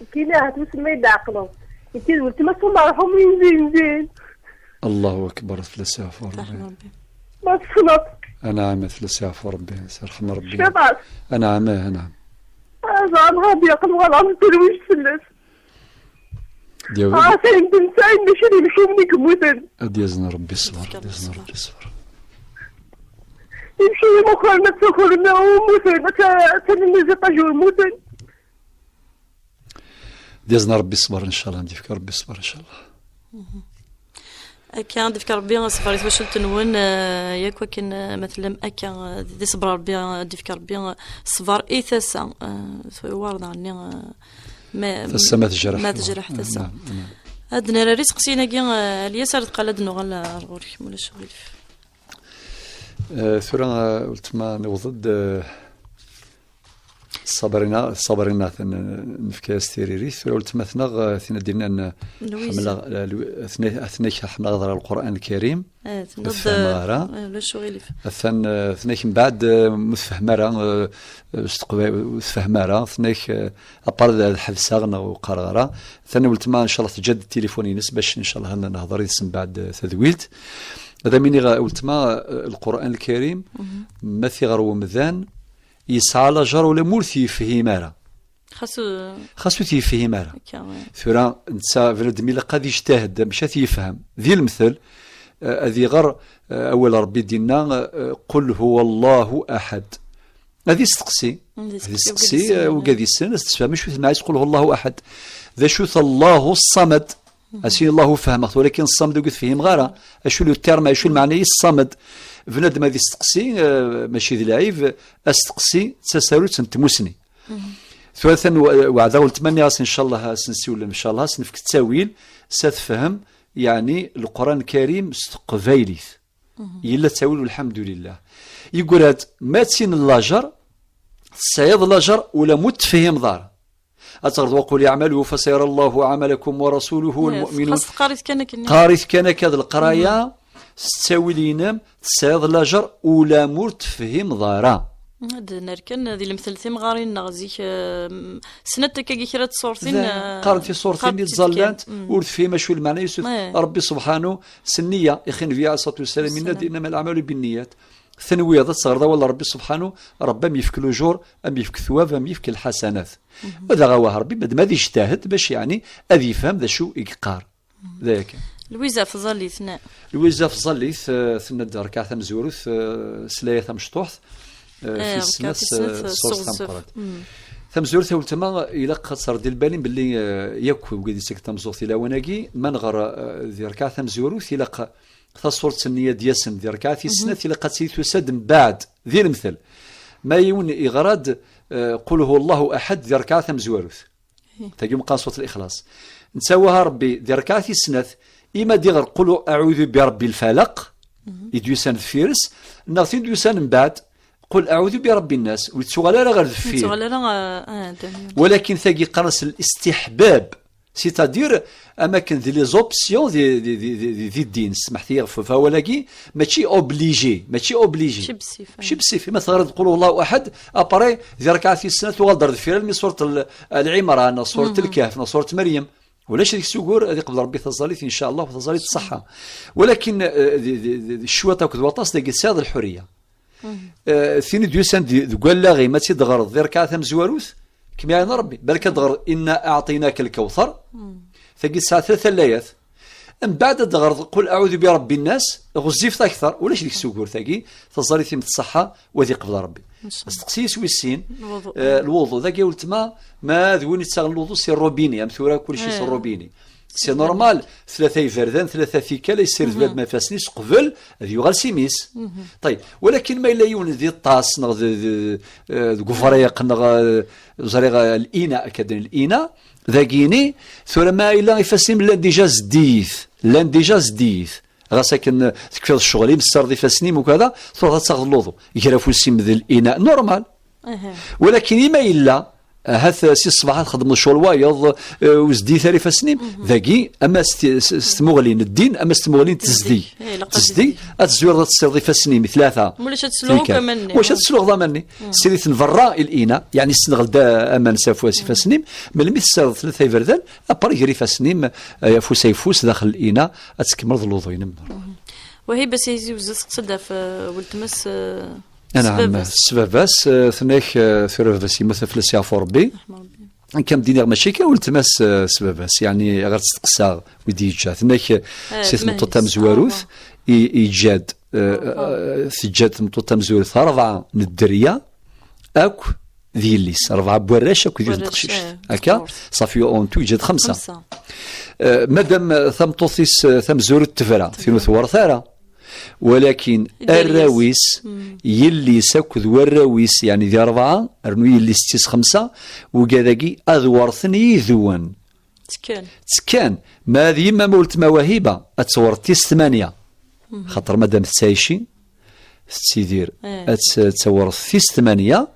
Nekkini ahat wissen ma ad iyi-d-tɛeqleḍ. Nekkini d weltma-s umerḥum inzin, inzin. Allahu akbar, fell-as yeɛfu Ṛebbi. Ṛeḥma Ṛebbi. Ma tessneḍ. Anɛam, fell-as yeɛfu Ṛebbi, yerḥem Ṛebbi. Cfiḍ-as. Anɛam, eh, anɛam. Ah, ẓran Ṛebbi yeqqen wala terwict fell-as. Ad yawi. Ah, sayen d-nesɛin, mačči d imcumen i yemmuten. Ad yazen Ṛebbi ṣṣber, ad yazen Ṛebbi ṣṣber. Imcumen imakaren ad ttakren, mmuten, ad ta-, ad ttanen les étages ur mmuten. Ad yazen Ṛebbi ṣṣber, ncallah, ad d-yefk Ṛebbi ṣṣber, ncallah. Mhm. Akka, ad d-yefk Ṛebbi ṣṣber i twacult-nwen, eh, yak wakken, eh, ma tellam akka, eh, di ṣṣber Ṛebbi, eh, ad d-yefk Ṛebbi, eh, ṣṣber i tasa, eh, s-, war daɣen-nni, eh, ma, tasa ma tejreḥ. Ma tejreḥ tasa. Naam, naam. Ad d-nerr ar iseqsiyen-agi, eh, Lyas, ar deqqal ad d-nuɣal, eh, ar ɣur-k, ma ulac aɣilif. Eh, tura, eh, weltma, newweḍ-d, eh, Ṣabrina, Ṣabrina, ten-, nefka-yas tiririt. Tura weltma-tneɣ, eh, tin ad d-yennan, eh, Lwiza. Ḥemmleɣ, eh, Lwi-, atna-, atnak ḥemmleɣ ad ɣreɣ Lqur'an Lkarim. Eh, tenniḍ, ur tfehmeḍ ara. Eh, ulac uɣilif. Atan, eh, atnak mbeɛd, eh, ur tfehhem ara, eh, eh, s teqba-, ur tfehhem ara. Atnak, eh, apar d, ad ḥebseɣ neɣ ur qqareɣ ara. Atan weltma, ncallah, teǧǧa-d tilifun-ines bac, ncallah, ad nehḍer yid-s mbeɛd, eh, tadwilt. Ad am-iniɣ, eh, weltma, eh, Lqur'an Lkarim, ma t-iɣer wemdan, yesɛa lajer ula ma ur t-yefhim ara. Xas, uh, xas ur t-yefhim ara. Akka, ouais. Tura, netta bnadem ilaq ad yejtahed, amek ad t-yefhem. Di lemtel, uh, ad iɣer, uh, awal Ṛebbi d-inna, uh, "Qul huwa Allahu ahad." Ad isteqsi. Ad isteqsi, ad isteqsi, uh, wigad yessen, ad s-tefhem acu tmeɛna "Qul huwa Allahu ahad". D acu-t Allahu ṣṣamad? Asin Allahu fehmeɣ-t, walakin ṣṣamd ur t-fhimeɣ ara. Acu le terme, acu lmeɛna-is ṣṣamd? Bnadem ad isteqsi, eh, mačči d lɛib, asteqsi d tasarut n tmusni. Tura atan we-, weɛdaɣ weltma-nni, as ncallah, as nsiwel, ncallah, as nefk ttawil, s ad tefhem, yeɛni, Leqran Lkarim s teqbaylit. Yella ttawil, ulḥamdulillah. Yeggra-d, ma d tin n lajer, tesɛiḍ lajer, ula mu tefhimeḍ ara. Ad teɣreḍ: "Wa qul i'malu fa sayara Allahu amalakum wa rasuluhu wal mu'minun." Xas teqqar-it kan akken. Qqar-it kan akka d leqraya, s ttawil-inem, tesɛiḍ lajer, ula ma ur tefhimeḍ ara. Ad nerken di lemtel timɣarin-nneɣ zik, eh, snat akkagi kra n tṣurtin, eh, qqaren tiṣurtin-nni ttẓallant, ur tefhim acu lmeɛna-is. Ṛebbi subḥanu, s nniya, ixi Nnbi ɛalayhi ṣṣalatu wassalam, yenna-d: "Innama l-a'malu binniyat." Tenwiḍ ad teɣreḍ awal n Ṛebbi subḥanu, Ṛebbi am yefk lujur, am yefk thwab, am yefk lḥasanat. Ad aɣ-awah Ṛebbi, madam ad ijtahed bac, yeɛni, ad yefhem d acu i yeqqar. D aya kan. Lwiza Tẓallit, na. Lwiza Tẓallit, eh, tenna-d rrkaɛ tamezwarut, eh, s laya tamecṭuḥt, eh, eh, tis snat, tis snat, eh, s ṣṣuret tameqqrant. Tamezwarut, a weltma, ilaq ad terreḍ di lbal-im belli, eh, yakk wigad yettaken tameẓẓuɣt i lawan-agi, ma nɣer, eh, di rrkaɛ tamezwarut, ilaq taṣuret-nni ad d-yasen di rrkaɛa tis snat, ilaq ad tili tusa-d mbeɛd, di lemtel. Ma yiwen iɣra-d, eh, "Qul huwa Allahu ahad" di rrkaɛa tamezwarut. Tagi meqqar surat Lixlaṣ. Netta waha Ṛebbi di rrkaɛa tis snat, ima ad iɣer "Qul a'udhu bi Ṛebbil falaq", i d-yusan deffir-s, neɣ tin d-yusan mbeɛd, "Qul a'udhu bi Ṛebbin nas", ur yettuɣal ara ɣer deffir. Ur yettuɣal ara, ah, ah, d-, walakin tagi qqaren-as listiḥbab. C'est-à-dire, am akken di les options di, di, di, di, di, di ddin, smeḥt-iyi ɣef wawal-agi, mačči obligé, mačči obligé. Mačči bessif, ah. Mačči bessif, ma teɣriḍ "Qul huwa Allahu ahad", après, di rrkaɛa tis snat, tuɣal-d ar deffir, almi surat l-, Al Imran, neɣ surat Lkehf, neɣ surat Meryem. Ulac deg-s ugur, ad iqbel Ṛebbi taẓallit, in ca Allah, taẓallit ṣṣeḥḥa. Walakin, eh, di, di, di, di cwiṭ akked waṭas, dagi tesɛiḍ lḥuriya. Eh, tin i d-yusan di, deg wallaɣ-im, ad tt-id-ɣreḍ di rrkaɛa tamezwarut, kem-iɛin Ṛebbi. Balak ad d-ɣreḍ "Inna aɛṭinaka lkawthar", tagi tesɛa tlata layat. Mbeɛd ad d-ɣreḍ "Qul a'udhu bi Ṛebbi nnas", ɣezzifet akteṛ, ulac deg-s ugur tagi, taẓallit-im tṣeḥḥa, wa ad iqbel Ṛebbi. Asteqsi-is wis sin, lwuḍu. Eh, lwuḍu, dagi a weltma, ma d win yettaɣen lwuḍu si rrubini, am tura kulci si rrubini. C'est normal, tlata iberdan, tlata tikkal, yessired bnadem ifassen-is qbel ad yuɣal s imi-s. Ṭayeb, walakin ma yella yiwen di ṭṭas, neɣ d, d, eh, deg ubriq, neɣ, eh, ẓriɣ, eh, l'ina, akka d l'ina, dagini, tura ma yella ifassen-im llan déjà zeddiyit, llan déjà zeddiyit. Ɣas akken, eh, tekfiḍ ccɣel-im, tessardeḍ ifassen-im, ukada, truḥeḍ ad taɣeḍ luḍu. Ger afus-im d l'ina, normal. Walakin ima yella, ahat, eh, si ṣṣbeḥ ad txedmeḍ ccɣel wayeḍ, eh, ur zeddiyit ara ifassen-im, dagi, ama s t-, s, s tmuɣli n ddin, ama s tmuɣli n tezdeg. Tezdeg, ad tezwireḍ ad tessireḍ ifassen-im i tlata. Ulac ad tesluɣ akk aman-nni. Ulac ad tesluɣeḍ aman-nni. Ssirit n berra i l'ina, yeɛni ssenɣel-d aman s afus ifassen-im, melmi tessireḍ tlata iberdan, après ger ifassen-im, eh, afus ayeffus daxel l'ina, ad tkemmleḍ luḍu-inem. Wahib, a Sidi Uzzu, teqsa-d ɣef, eh, weltma-s, eh, Anɛam, s baba-s. S baba-s, eh, tenna-k, eh, tura baba-s yemmut, ad fell-as yeɛfu Ṛebbi. Akka am d-iniɣ, mačči kan weltma-s, eh, s baba-s, yeɛni ɣer testeqsaɣ wi d-yeǧǧa. Tenna-k, eh, si tmeṭṭut tamezwarut, i, i yeǧǧa-d, eh, eh, teǧǧa-d tmeṭṭut tamezwarut ṛebɛa n dderya, akk d yelli-s, ṛebɛa n warrac akk d yiwet n teqcict. Akka, ṣafi, en tout, yeǧǧa-d xemsa. Eh, madam, eh, tameṭṭut-is, eh, tamezwarut tebra, tin ur twert ara. Walakin arraw-is, yelli-s akked warraw-is, yeɛni di ṛebɛa, rnu yelli-s d tis xemsa, wigad-agi ad werten yid-wen. Ttekkan. Ttekkan. Ma d yemma-m weltma Wahiba, ad tewret tis tmanya. Xaṭer madam tettɛici, tettidir, ad tt-, ad tewret tis tmanya.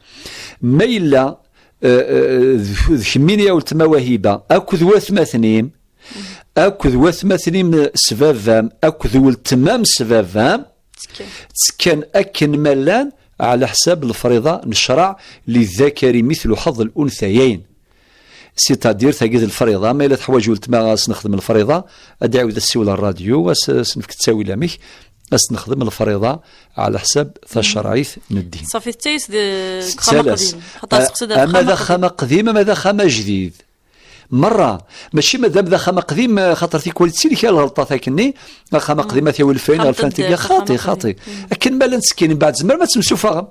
Ma yella Eh, eh, d d kemmini a weltma Wahiba, akked watmaten-im, akked watmaten-im s baba-m, akked weltma-m s baba-m, ttekkan akken ma llan, ɛla ḥsab lefriḍa n ccreɛ, للذكر مثل حظ الأنثيين. C'est-à-dire, tagi d lefriḍa, ma yella teḥwaǧ weltma a s-nexdem lefriḍa, ad d-iɛiwed ad s-siwel ar ṛṛadyu, a s-, a s-nefk ttawil amek, a s-nexdem lefriḍa ɛla ḥsab tacerɛit n ddin. Ṣafi, tettayes deg uxxam aqdim. Xaṭer seqsed ama d axxam aqdim, ama d axxam ajdid. Merra. Mačči madam d axxam aqdim, xaṭer tikwal ttilkal lɣelṭat akkenni, axxam aqdim a t-yawi lfin, xaṭi, xaṭi. Akken ma llan ttekkin, mbeɛd tzemrem ad temsufaɣem.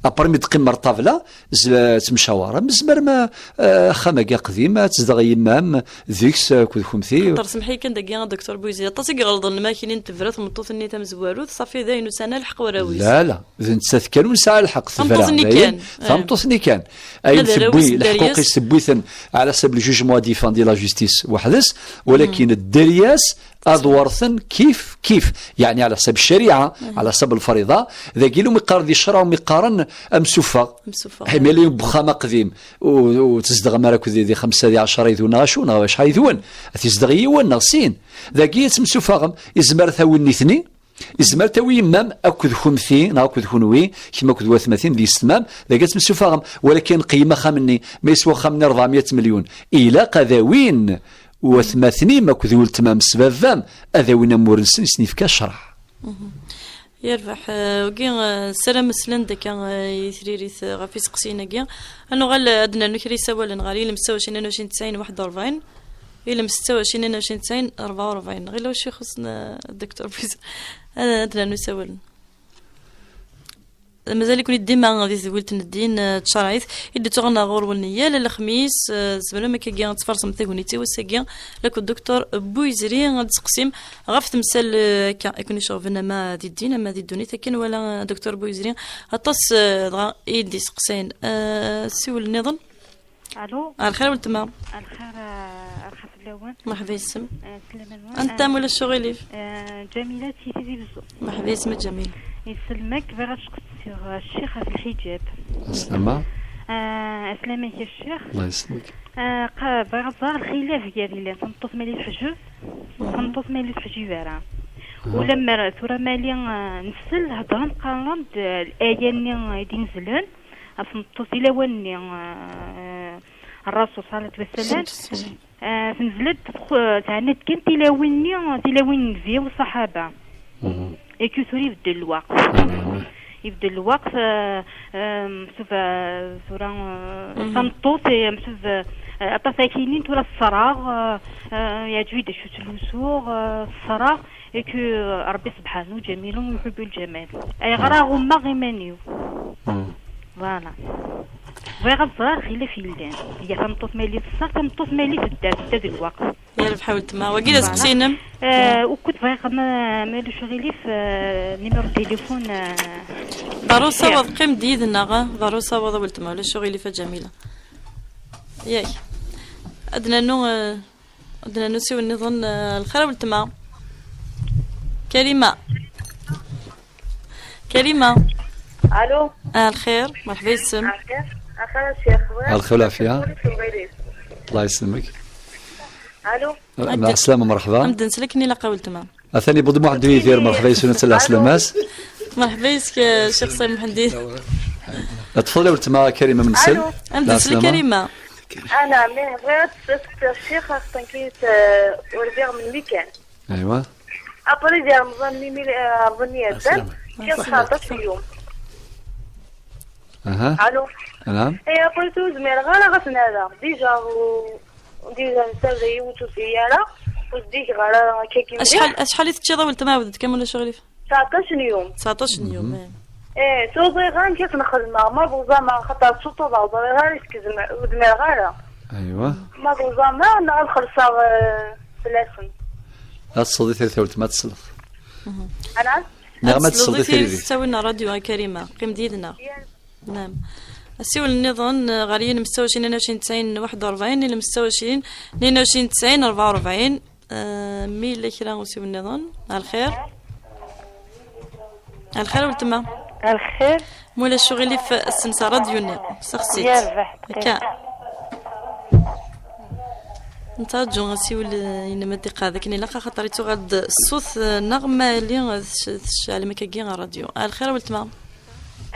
Après mi d-teqqimem ar ṭṭabla, z-, temcawarem, tzemrem, eh, axxam-agi aqdim, ad tezdeɣ yemma-m deg-s akked kunemti. Xaṭer, semmeḥ-iyi kan dagi, a Docteur Bouyzri, aṭas i iɣelḍen, ma kinin tebra tmeṭṭut-nni tamezwarut, ṣafi dayen ur sɛan ara lḥeqq warraw-is. La, la, d nettat kan ur nesɛi lḥeqq, tebra. Tameṭṭut-nni kan. Tameṭṭut-nni kan. Ayen tewwi, leḥquq-is tewwi-ten ɛla ḥsab le jugement ad d-yefɣen di la justice weḥd-s, walakin dderya-s ad werten kif kif, yeɛni ɛla ḥsab ccariɛa, ɛla ḥsab lefriḍa, dagi umi qqaren di ccreɛ, umi qqaren amsuffeɣ. Amsuffeɣ. Ḥimili n uxxam aqdim, u, u tezdeɣ mara akked di xemsa, di ɛecra yid-wen, neɣ acu, neɣ acḥal yid-wen, ad t-izdeɣ yiwen neɣ sin. Dagi ad temsufaɣem, izmer ad tawi nitni, izmer ad tawi yemma-m akked kunemti, neɣ akked kunwi, kemm akked watmatin d yessetma-m, dagi ad temsufaɣem, walakin qeyyem axxam-nni, ma yeswa axxam-nni ṛebɛemya melyun, ilaq ad awin watmaten-im akked weltma-m s baba-m, ad awin amur-nsen i sen-yefka ccreɛ. Yerbeḥ, eh, wagi, eh, ssarameɣ slan-d akka, eh, i tririt, eh, ɣef iseqsiyen-agi. Ad nuɣal, eh, ad d-nernu kra isawalen ɣer ilem setta u ɛecrin, tnin u ɛecrin, tesɛin, waḥed u ṛebɛin. Ilem setta u ɛecrin, tnin u ɛecrin, tesɛin, ṛebɛa u ṛebɛin. Ɣileɣ wacu ixuṣṣen, eh, Docteur Bouyzri. Ad, ad d-nernu isawalen. Mazal-iken dima di tedwilt n ddin, eh, d tcerɛit i d-tuɣen ɣur-wen yal lexmis, eh, tzemrem akkagi ad tfarsem tagnit i wass-agi, akked Docteur Bouyzri ad d-tseqsim ɣef temsal, eh, akka i ken-iceɣben ama di ddin ama di ddunit, akken wala, eh, Docteur Bouyzri aṭas, eh, dɣa i d-iseqsayen. Eh, siwel nniḍen. Allo. Ar lxir weltma. Ar lxir, eh, ar lxir fell-awen. Merḥba yes-m. Eh, sslam-nwen. Anta, eh, ma ulac aɣilif? Eh, Ǧamila si Tizi Wezzu. Merḥba yes-m a Ǧamila. Isellem-ak, bɣiɣ ad sqsiɣ, eh, ccix ɣef lḥiǧab. Aslama. Eh, aslama-k a ccix. Allah yesselmek. Eh, qa-, bɣiɣ ad ẓreɣ lxilaf gar yellan tameṭṭut ma li teḥjeb, tameṭṭut ma li teḥjib ara. Ulamma tura mali, eh, nsell heddren qqaren-d, eh, laya-nni i d-inezlen, ɣef tmeṭṭut di lawan-nni, eh, Ṛṛasul ṣalatu wassalam, eh, tenzel-d, tɛenna-d kan tilawin-nni, tilawin n Nnbi u ṣṣaḥaba. Et que tura ibeddel lweqt. Ibeddel lweqt, eh, eh, msuf, eh, tura, eh, tameṭṭut, eh, msuf, eh, aṭas akinin tura tesreɣ, eh, eh, yeɛǧeb-iyi-d acu ttlusuɣ, eh, tesreɣ, et que, eh, Ṛebbi subḥanu ǧamilun yuḥibbu lǧamal. Ayɣer ara ɣummeɣ iman-iw? Voilà. Bɣiɣ ad ẓreɣ lxilaf yellan. Iga tameṭṭut ma yelli teṣṣer, tameṭṭut ma yelli tedda, tedda d lweqt. Yerbeḥ a weltma. Wagi d aseqsi-inem? Eh, ukud bɣiɣ ma, ma ulac aɣilif, eh, numéro de téléphone, eh, Ḍaru sawaḍ, qqim-d yid-neɣ, eh. Ḍaru sawaḍ a weltma, ulac aɣilif a Ǧamila. Yak. Ad d-nernu, eh, Ad d-nernu siwel nniḍen, eh, lxir a weltma. Karima. Karima. Allo. Ah, lxir, merḥba yes-m. Lxir. Lxir a ccix. Lxir, lɛafya. Allah yesselmek. Allo. Mɛa sslama, merḥba. Ad d-nsel akken ilaq a weltma. Atan yewweḍ Muḥend Yidir, merḥba yes-wen, ad tella sslama-s. Merḥba yes-k, eh, Ccix Saɛid Muḥend Yidir. Tfeḍli a weltma Karima, ad nsel. Allo. Ad d-nsel Karima. Anɛam, ih, bɣiɣ ad d-sqsiɣ ccix ɣef tnekkit, eh, ur lliɣ melmi kan. Aywa. Après di Remḍan-nni mi, eh, Remḍan-nni iɛeddan, kkiɣ tseɛṭac n yum. Aha. Allo. Anɛam. Eh, après ur zmireɣ ara ad ten-rreɣ. Déjà, u-, déjà netta d yiwet ur tezhi ara, ur zdigeɣ ara akka. Acḥal, acḥal i teččiḍ a weltma, ɛawed-d kan ma ulac aɣilif? Tseɛṭac n yum. Tseɛṭac n yum, eh. Eh, tura ẓriɣ amek ad ten-xedmeɣ, ma ẓuẓameɣ, xaṭer suṭuḍeɣ, ẓriɣ ara ur zmireɣ ara. Aywa. Ma ẓuẓameɣ, neɣ ad xellṣeɣ, eh, fell-asen. Ad tesleḍ i tiririt a weltma, ad tesleḍ. Anɛam? Neɣ ma ad tesleḍ i tiririt. Ttawin ṛṛadyu a Karima, qqim-d yid-neɣ. Naam. Asiwel nniḍen, eh, ɣer yilem setta u ɛecrin, tnin u ɛecrin, tesɛin, waḥed u ṛebɛin, ilem setta u ɛecrin, tnin u ɛecrin, tesɛin, ṛebɛa u ṛebɛin. Eh, mi yella kra usiwel nniḍen. Ar lxir. Ar lxir a weltma. Ar lxir. Ma ulac uɣilif, ssensa ṛṛadyu-nni. Seɣti-tt. Akka. Ntraǧu asiwel-inem ad d-iqeɛɛed akken ilaq, axaṭer yettuɣal-d ṣṣut, eh, neɣ ma ali, eh, tec-, tceɛlem akkagi ṛṛadyu. Ar lxir a weltma.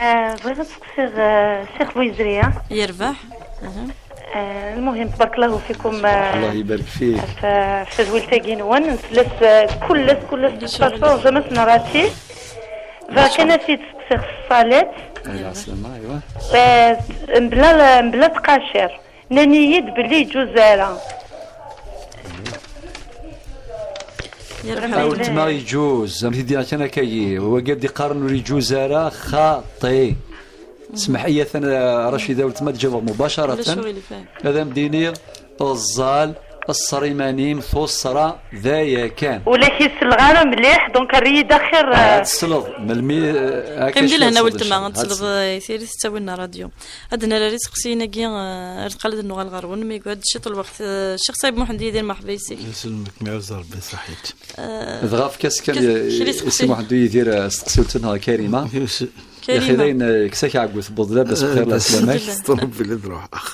Eh, bɣiɣ ad seqsiɣ, eh, Ccix Buyezriya. Yerbeḥ. Aha. Eh, lmuhim, tbarek Allahu fikum, eh, Allah ibarek fik. Ɣef, ɣef tedwilt-agi-nwen. Nesla-s, eh, kul ass, kul ass, de toute façon, jamais s-nrati. Bɣiɣ kan ad t-id-seqsiɣ s ṣṣalat. Ala, ɛeslama, aywa. Eh, mebla, mebla tqacir. Nnan-iyi-d belli yeǧuz ara. Yerbeḥ. A weltma, yeǧuz. Am t-id-yenna kan akkagi. Wagi ad d-iqqaren ur yeǧuz ara, xaṭi. Smeḥ-iyi, atan, eh, Racida, weltma, ad ǧabeɣ mubacaratan. Ad am-d-iniɣ, ẓẓal, ṣṣer iman-im, tuṣṣra, d aya kan. Ur la k-selleɣ ara mliḥ, donc err-iyi-d axir, eh. Ad tesleḍ, melmi, eh, akka. Qim di lehna, weltma, ad tesleḍ, eh, tiri tettawin n ṛṛadyu. Ad d-nerr iseqsiyen-agi, eh, ar leqal ad nuɣal ɣer-wen, mi yugad ciṭ lweqt. Eh, Ccix Saɛid Muḥend Yidir, merḥba yes-k. Yesselmek mi ara ẓerbe saḥit. Eh, dɣa efk-as kan kra i, i Si Muḥend Yidir, eh, asteqsi-w-tt neɣ Karima. Karima. Yaxi dayen, eh, kkes-ak ɛeggu tewweḍ labas bxir, la slamak. Ṭṭrubbil ad ruḥeɣ.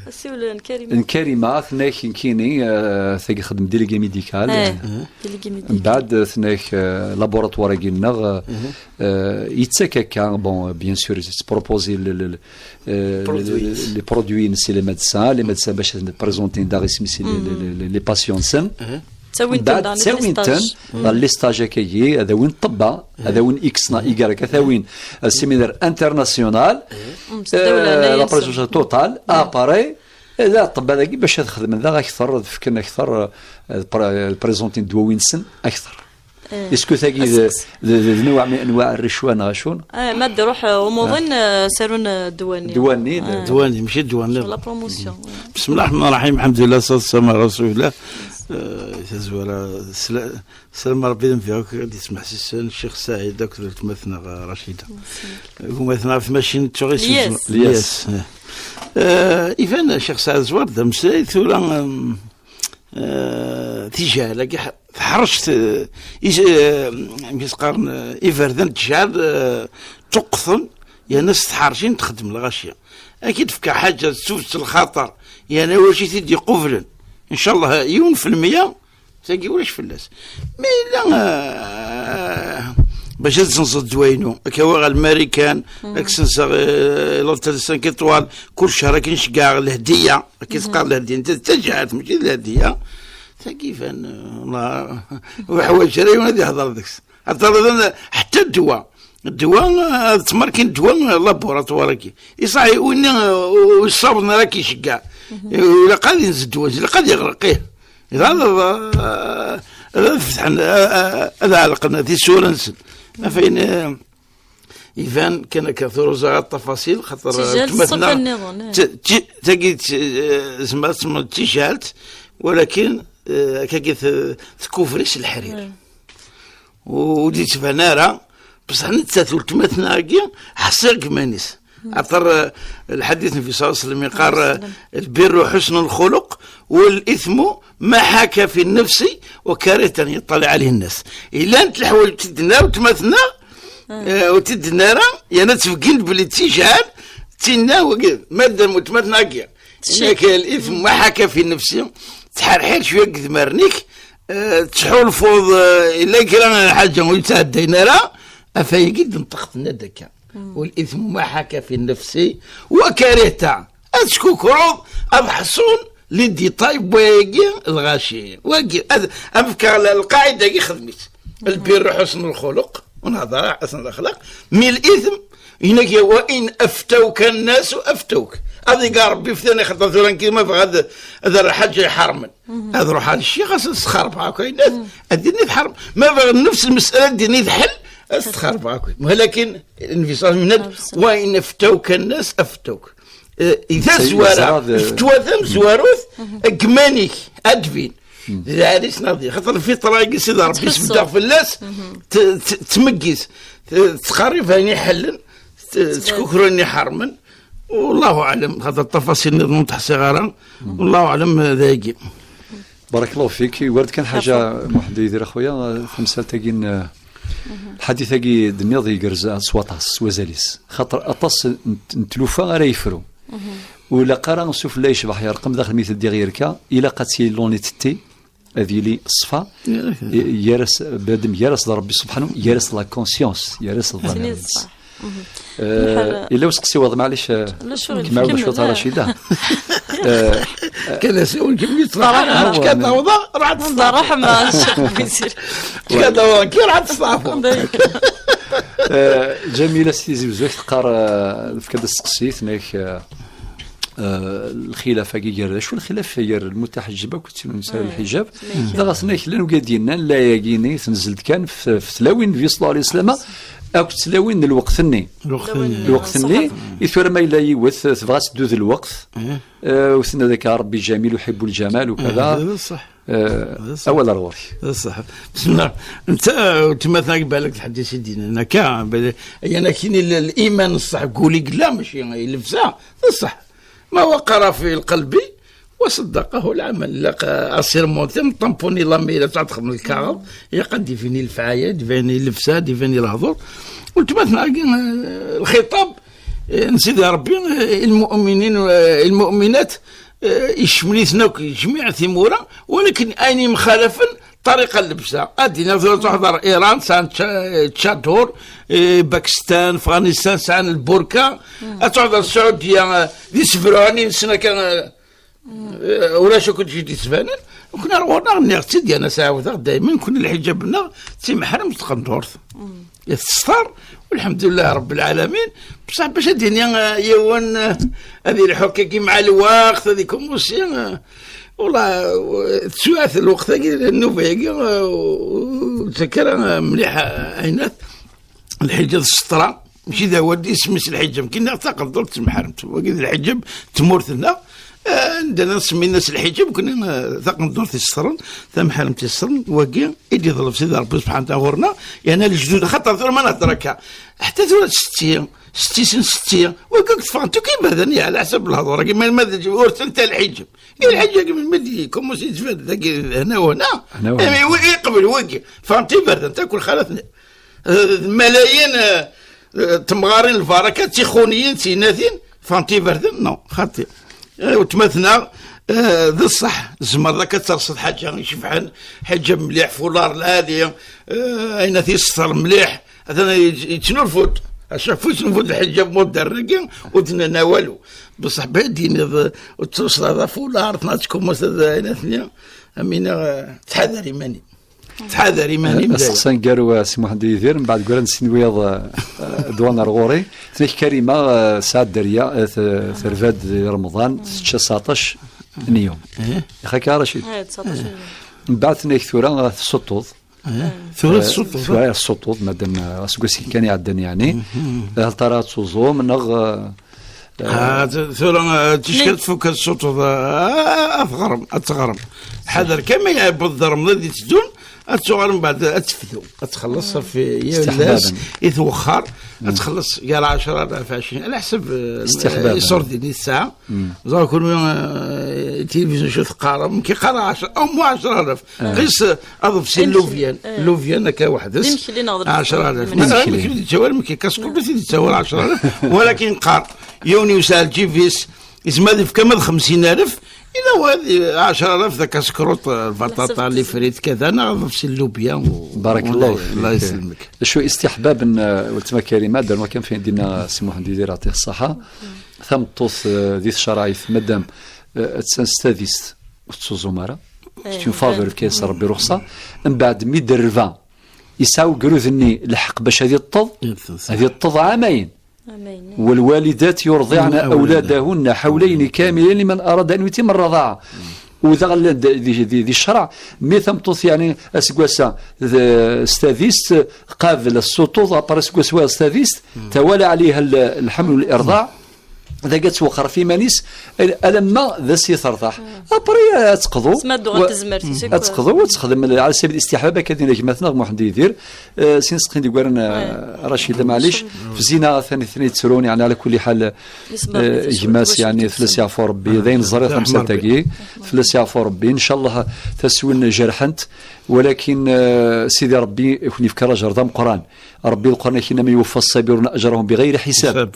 Asiwel n Karima. N Karima, tenna-k nekkini, eh, tagi xeddem délégué médical. Eh, délégué médical. Mbeɛd, eh, tenna-k, eh, laboratoire-agi-nneɣ, eh, eh, yettak akka, bon, bien sûr, yettproposi le, le, le, eh, les produits-nnes i les médecins, les médecins bac ad présenter-n daɣ isem-is i les, les, les, les patients-nsen. Ttawin-ten daɣ les stages. Ɣer les stages akkagi, ad awin ṭṭebba, ad awin X neɣ Y, ad awin, euh, séminaire international, euh, la présence totale, après, d ṭṭebba dagi bac ad xedmen daɣ akteṛ, ad fken akteṛ, euh, ad pr-, ad présenter ddwawi-nsen akteṛ. Est-ce que tagi d, d, d, d nwaɛ mi, nwaɛ rricwa neɣ acu? Eh, ma d-iruḥ, euh, umuḍin, euh, sarun, euh, ddwa-nni. Ddwa-nni, ddwa-nni, mačči ddwa-nni. La promotion. Bismillah ar-Rahman ar-Rahim, alḥemdulillah, ṣṣalatu wassalamu ɛla rasulillah. Eh, tazwara, sla-, Slam Rebbi d Nnbi akk i d-yesmeḥsisen, Ccix Saɛid akked weltma-tneɣ, eh, Racida. Gma-tneɣ ɣef tmacint tuɣ isem-, Lyes. Lyes, eh. Eh, iban, Ccix Saɛid, zwar d ameslay, tura, em, eh, tijal-agi ḥ-, teḥrec, eh, is-, eh, amek i s-qqaren, eh, iberdan n tijal, eh, ṭṭuqqten, yerna s tḥercin txeddem lɣaci. Ad k-id-fkeɣ ḥaǧa, tsuft s lxaṭer, yerna wacu i t-id-iqublen. Ncallah, yiwen f lmeyya, Tagi ulac fell-as. Ma yella, ah, bac ad zenzeɣ ddwa-inu, ad k-awiɣ ɣer Lmarikan, ad k-senseɣ, eh, l'hôtel cinq étoiles, kul ccher ad k-nceggeɛ lehdiya, ad k-isqar lehdiya, d tajɛalt, mačči d lehdiya. Tagi iban, eh, wallah, ur ḥwaǧ ara yiwen ad ihder deg-s. Ad terreḍ ḥetta ddwa. Ddwa, ah, ad tmerkin ddwa, ah, laboratoire-agi. Iṣaḥ, winna, ah, ur yessaweḍ ara ad k-iceggeɛ. Ilaq ad inz ddwa, ilaq ad iɣreq, ih. Iḍ-a, ad, ad fetḥen, a-, a-, ad ɛelqen tisura-nsen. Afayen, eh, iban kan akka, tura ur ẓriɣ ara ṭṭafasil, xaṭer, eh, tijal weltma-tneɣ ṣṣifa nniḍen, eh. T-, t-, tagi t-, eh, zemreɣ ad tsemmeḍ d tijalt, walakin, eh, akkagi t-, tkufri s leḥrir. Ur d-yettban ara, bṣeḥ nettat weltma-tneɣ-agi ḥṣiɣ deg iman-is. Axaṭer, eh, lḥadit n Nnbi ṣalla Llahu ɛalayhi wa sallam yeqqar, eh, البر حسن الخلق والإثم ما حاك في النفس وكرهت أن يطلع عليه الناس. Llant leḥwayeǧ ur t-id-tenna ara weltma-tneɣ, eh, ur t-id-tenna ara, yerna ttbeggin-d belli d tijal, tinna wagi, madam weltma-tneɣ-agi. Inna-k الإثم ما حاك في النفس, ttḥerḥir cwiya deg idmaren-ik, eh, tettḥulfuḍ, eh, illa kra n lḥaǧa ur yettɛeddayen ara, afayagi d-tenṭeq tenna-d akka. والإثم ما حاك في النفس وكرهت. Ad tkukruḍ, ad ḥṣun les détails n wayagi lɣaci. Wagi, ad, ad m-fkeɣ l-, lqaɛida-agi xdem-itt. البر حسن الخلق, ur nehder ara ḥusn lexlaq, mi الإثم, inak ya وإن أفتوك الناس أفتوك. Ad iga Rebbi ftan ixeṭṭa tura nekki ma bɣiɣ ad, ad rreɣ ḥaǧa iḥermen. Ad ruḥeɣ ar ccix, ad s-sxerbeɣ akk ayen, ad, ad d-ini tḥerm. Ma bɣiɣ nefs lmesala ad d-ini d ḥel, ad s-t-xerbeɣ akk. Walakin, Nnbi ṣalla Llahu ɛalayhi wa sallam yenna-d, وإن أفتوك الناس أفتوك. Eh, i tazwara, lfetwa tamezwarut, deg iman-ik, ad d-tbin. D aɛlis neɣ d, xaṭer lfitra-agi Sidi Rebbi sbeddeɣ fell-as, t-, t-, tmeggis, t-, tettqerrib ayen iḥellen, t-, tettkukru ayen iḥermen. Wallahu aɛlam, xaṭer ṭṭafasil nniḍen ur n-ḥṣiɣ ara. Wallahu aɛlam, eh, dagi. Barakallahu fik. Ward kan ḥaǧa, Muḥend Yidir a xuya, tamsalt-agi n, eh, Lḥadit-agi d-nniḍ igerrez s waṭas, s wazal-is. Xaṭer aṭas n, n tlufa ara yefru. Ur ilaq ara sufella yecbeḥ yerqem daxel mi teddiɣ yerka, ilaq ad tili l'honnêteté, ad yili ṣṣfa, i-, gar-as, bnadem gar-as d Ṛebbi subḥanu, gar-as d la conscience, gar-as d ḍḍaman-ines. Eh, yella useqsi waḍ, maɛlic, eh, kemmel, kemmel, cwiṭ, eh. Racida. Eh, kan asiwen kemmel, ṛaḥma. Kan tawḍa, ṛuḥ ad testeɛfuḍ. Ṛaḥma, Ccix Bizir. Kan tawḍa, kan ṛuḥ ad testeɛfuḍ. Eh, Ǧamila s Tizi Wezzu teqqar, eh, tefka-d aseqsi, tenna-k, eh, eh, lxilaf-agi gar, d acu lxilaf gar lmutaḥeǧǧiba akked tin ur nesɛi lḥiǧab? Dɣa tenna-k llan wigad yennan, la, ayagi-nni tenzel-d kan f, f tlawin n Nnbi ṣella Llahu ɛalayhi wa sallam akked tlawin n lweqt-nni. Lweqt-nni. Lweqt-nni, i tura ma yella yiwet tebɣa ad teddu d lweqt, eh, u tenna-d akka Ṛebbi ǧamil uḥibbu lǧamal u kada. Eh, d ṣṣeḥ. Eh, awal ar ɣur-k. D ṣṣeḥ. Bismillah. Netta, weltma-tneɣ balak tḥeddis i d-yennan akka, bal-, yan akini l-, liman ṣṣeḥ, deg wul i yella, mačči i llebsa. D ṣṣeḥ. ما وقر في القلب وصدقه العمل. Ilaq, eh, asirmun, tamṭampuni lamira, ad txedmeḍ lkaɣeḍ, ilaq ad d-ifini lefɛaya, d-ifini llebsa, d-ifini lehdur. Weltma-tneɣ, eh, lxiṭab, eh, n Sidi Ṛebbi, eh, المؤمنين, eh, المؤمنات, eh, icemlen-iten akk, jmiɛ timura, walakin ayen yemxalafen, ṭariqa n llebsa. Ad d-iniɣ tura tuḥḍer Iran, sɛan tša-, tčadur, eh, Pakistan, Afɣanistan, sɛan lburka. Ad tuḥḍer Saɛudiya, eh, d isebruɛen-nsen akka, eh, eh, ulac akk d-yettbanen. Nekni ar ɣur-neɣ, nniɣ-tt-id, yerna s-ɛawdeɣ daymen, nekni lḥiǧab-nneɣ d timeḥremt tqendurt. Tesṭer, walḥemdulillah Ṛebbi lɛalamin. Bṣaḥ bac ad d-yini, eh, yiwen, eh, ad ilḥu akkagi mɛa lweqt, ad ikumusi, eh, wallah, eh, teswiɛt lweqt-agi, nnuba-agi, eh, ur, ur ttak ara, eh, mliḥ, eh, ɛinat. Lḥiǧab d sseṭra, mačči d awal, isem-is lḥiǧab, kini taqendurt d temḥaremt. Wagi d lḥiǧab n tmurt-nneɣ, eh, anda nsemmi-as lḥiǧab, kini, eh, taqendurt isseṭren, tamḥaremt isseṭren, wagi i d-iḍleb Sidi Ṛebbi subḥanahu wa taɛala ɣur-neɣ, yerna lejdud, axaṭer tura ma nehder akka, ḥetta tura setti, setti sin setti, wagi akk teffɣen-d akk iberdan, ya, ɛla ḥsab lehdur-agi, ma, ma d, ur tent lḥiǧab. I lḥiǧab-agi melmi d-yekumusi yettban dagi hna u hna, hna u hna. Imi wi-, iqbel wagi, ffɣent iberdan, takk lxalat-nni. Eh, d malayen, eh, eh, temɣarin lbaraka, d tixuniyin, d tiynatin, ffɣent iberdan, non, xaṭi. Eh, weltma-tneɣ, eh, d ṣṣeḥ, tzemreḍ akka ad terseḍ ḥaǧa icebḥen, ḥiǧab mliḥ, fular lɛali, eh, ayen ad t-yesseṭer mliḥ, atan yet-, yettnulfu-d, acku yettnulfu-d lḥiǧab modern-agi, ur d-nenna walu. Bṣaḥ, bac ad d-tiniḍ, eh, ur tettruṣlaḍ afular, neɣ ad tkummuteḍ, eh, ayen ad tini, am iniɣ, eh, ttḥadar iman-im. Ttḥadar iman-im, d aya. Asteqsi aneggaru, a Si Muḥend Yidir, mbeɛd deg wara n sin wiyaḍ, eh, eh, d wan ar ɣur-i. Tenna-k Karima, eh, tesɛa dderya, eh, t-, terba-d di Remḍan, tečča seɛṭac n yum. Eh? Ixak a Racid. Eh, seɛṭac n yum. Mbeɛd tenna-k tura, eh, tessuṭṭuḍ. Eh? Tura, eh, tessuṭṭuḍ. Tura tessuṭṭuḍ, madam, eh, aseggas kan iɛeddan, yeɛni. Eh, hal tara ad tuẓum, neɣ, eh, Ah, t-, tura, ah, ticki ad tfuk, ad tsuṭuḍ, ah, ah, ad tɣerm, ad tɣerm. Ḥader kan ma iɛebbeḍ d Remḍan i d-iteddun, ad tuɣal mbeɛd ad tefdu, ad txelleṣ ɣef yal ass i twexxar, ad txelleṣ gar ɛecra alaf, ɛecrin, ɛla ḥsab, eh, iṣurdiyen i tesɛa. Ẓer kunwi, eh, tilivizyu acu teqqarem, ki qqar ɛecra, au moins ɛecra alaf. Qis, eh, aḍebsi n lubyan, eh, lubyan akka weḥd-s, d imekli neɣ d ɛecra alaf. Imekli. Imekli d-yettawal, imekli kaskulit i d-yettawal ɛecra alaf. Walakin qqar, yiwen yewseɛ lǧib-is, yezmer ad yefk ama d xemsin alaf, ila wa, ɛecra alaf d akaskrut, eh, lbaṭaṭa, lifrit, kada, neɣ aḍebsi n lubya. Barakallahu fik. Allah yesselmek. Acu istiḥbab n, eh, weltma Karima, ad d-rnuɣ kan f ayen d-yenna Si Muḥend Yidir, yeɛṭih ṣṣaḥa. Tameṭṭut, eh, di tcerɛit, madam, eh, attan s tadist, ur tettuẓum ara. Eh, c'est une faveur, eh, yefka-yas Rebbi ruxṣa. Mbeɛd mi d-terba, yesɛa ugrud-nni lḥeqq bac ad yeṭṭeḍ, ad yeṭṭeḍ ɛamayen. Ɛamayen, eh. والوالدات يرضعن أولادهن حولين كاملين لمن أراد أن يتم الرضاعة. U daɣen llan d-, di, di, di ccreɛ, mi tameṭṭut, yeɛni, aseggas-a, d-, s tadist, قبل السطوط, après aseggas-a s tadist, توالى عليها ال-, الحمل والإرضاع. dagi ad twexxer ɣef iman-is, al- alamma d as-yetertaḥ. Après, ad teqḍu. Sma ad d-tuɣal tezmert-is akk. Ad teqḍu, ad texdem ɛla sabil istiḥbab, akka din a gma-tneɣ Muḥend Yidir. Eh, sin seqin d-yeggaran, eh, Racida, maɛlic. F zina atan itni yettrun, yeɛni, ɛla kulli ḥal, Isber eh, di tiswelt, gma-s, twacult yeɛni, yid-sen. Fell-as yeɛfu Rebbi, d ayen ẓriɣ tamsalt-agi. Fell-as yeɛfu Rebbi, ncallah taswin jerḥent, walakin, eh, Sidi Rebbi i ken-yefka lajer d ameqqran. Rebbi Lqur'an ak-yenna: "Ma yuwaffa ṣṣabiruna ajrahum biɣayri ḥisab." Ḥisab.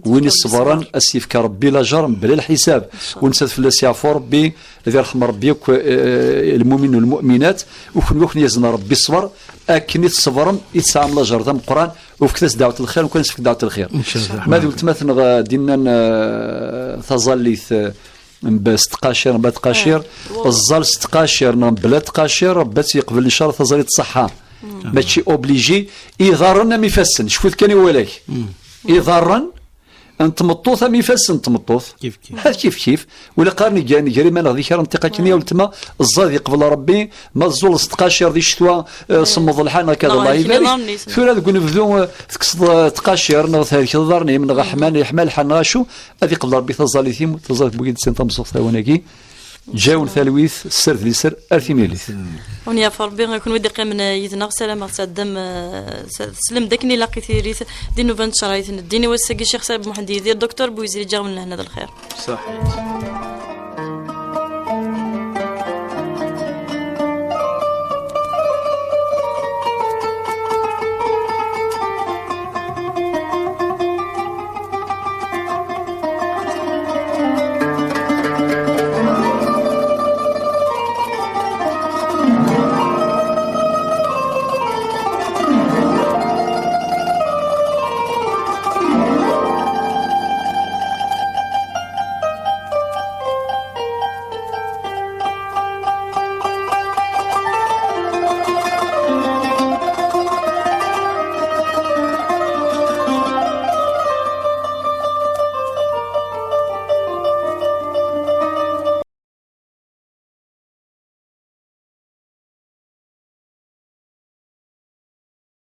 Win iṣebren, ad s-yefk Rebbi lajer mebla lḥisab. U netta fell-as yeɛfu Rebbi, ad irḥem Rebbi akk, eh, lmumin u lmuminat, u kenwi ad ken-yazen Rebbi ṣṣber, akken i tṣebrem, i tesɛam lajer d ameqqran, u fket-as dɛwet lxir, nekkni ad nesfek dɛwet lxir. Ma d weltma-tneɣ, eh, d-innan, eh, taẓallit, eh, mba s tqacir, mba tqacir, ẓẓal s tqacir, neɣ mebla tqacir, Rebbi ad tt-yeqbel, ncallah, taẓallit ṣṣeḥḥa. Mačči obligé, iḍarren am ifassen, cfut kan i wawal-ak. Iḍarren n tmeṭṭut am ifassen n tmeṭṭut. Kif kif. Ad kif kif. Wala qqaren igan gar iman-nneɣ di kra n tiqakken ya weltma, ẓẓad yeqbel Rebbi, ma tẓul s tqacir di ccetwa, eh, semmeḍ lḥal, neɣ akka d Neɣ Allah lkin ibarik. Iḍarren-is. Tura deg unebdu, eh, tekkseḍ, eh, tqacir, neɣ thelkeḍ iḍarren-im, neɣ ḥman, yeḥma lḥal, neɣ acu, ad iqbel Rebbi taẓallit-im, taẓallit n wigi d sin tameẓẓuɣt tawan-agi. Ǧawent talwit, sser d liser, ar timilit. Wen yeɛfu Rebbi, kunwi d-iqqimen yid-neɣ, ssarameɣ tesɛeddam, eh, s- teslem-d akken ilaq i tiririt di nnuba n tcerɛit n ddin i wass-agi, Ccix Saɛid Muḥend Yidir, Docteur Bouizri, ǧǧiɣ-wen lehna d lxir. Ṣaḥit.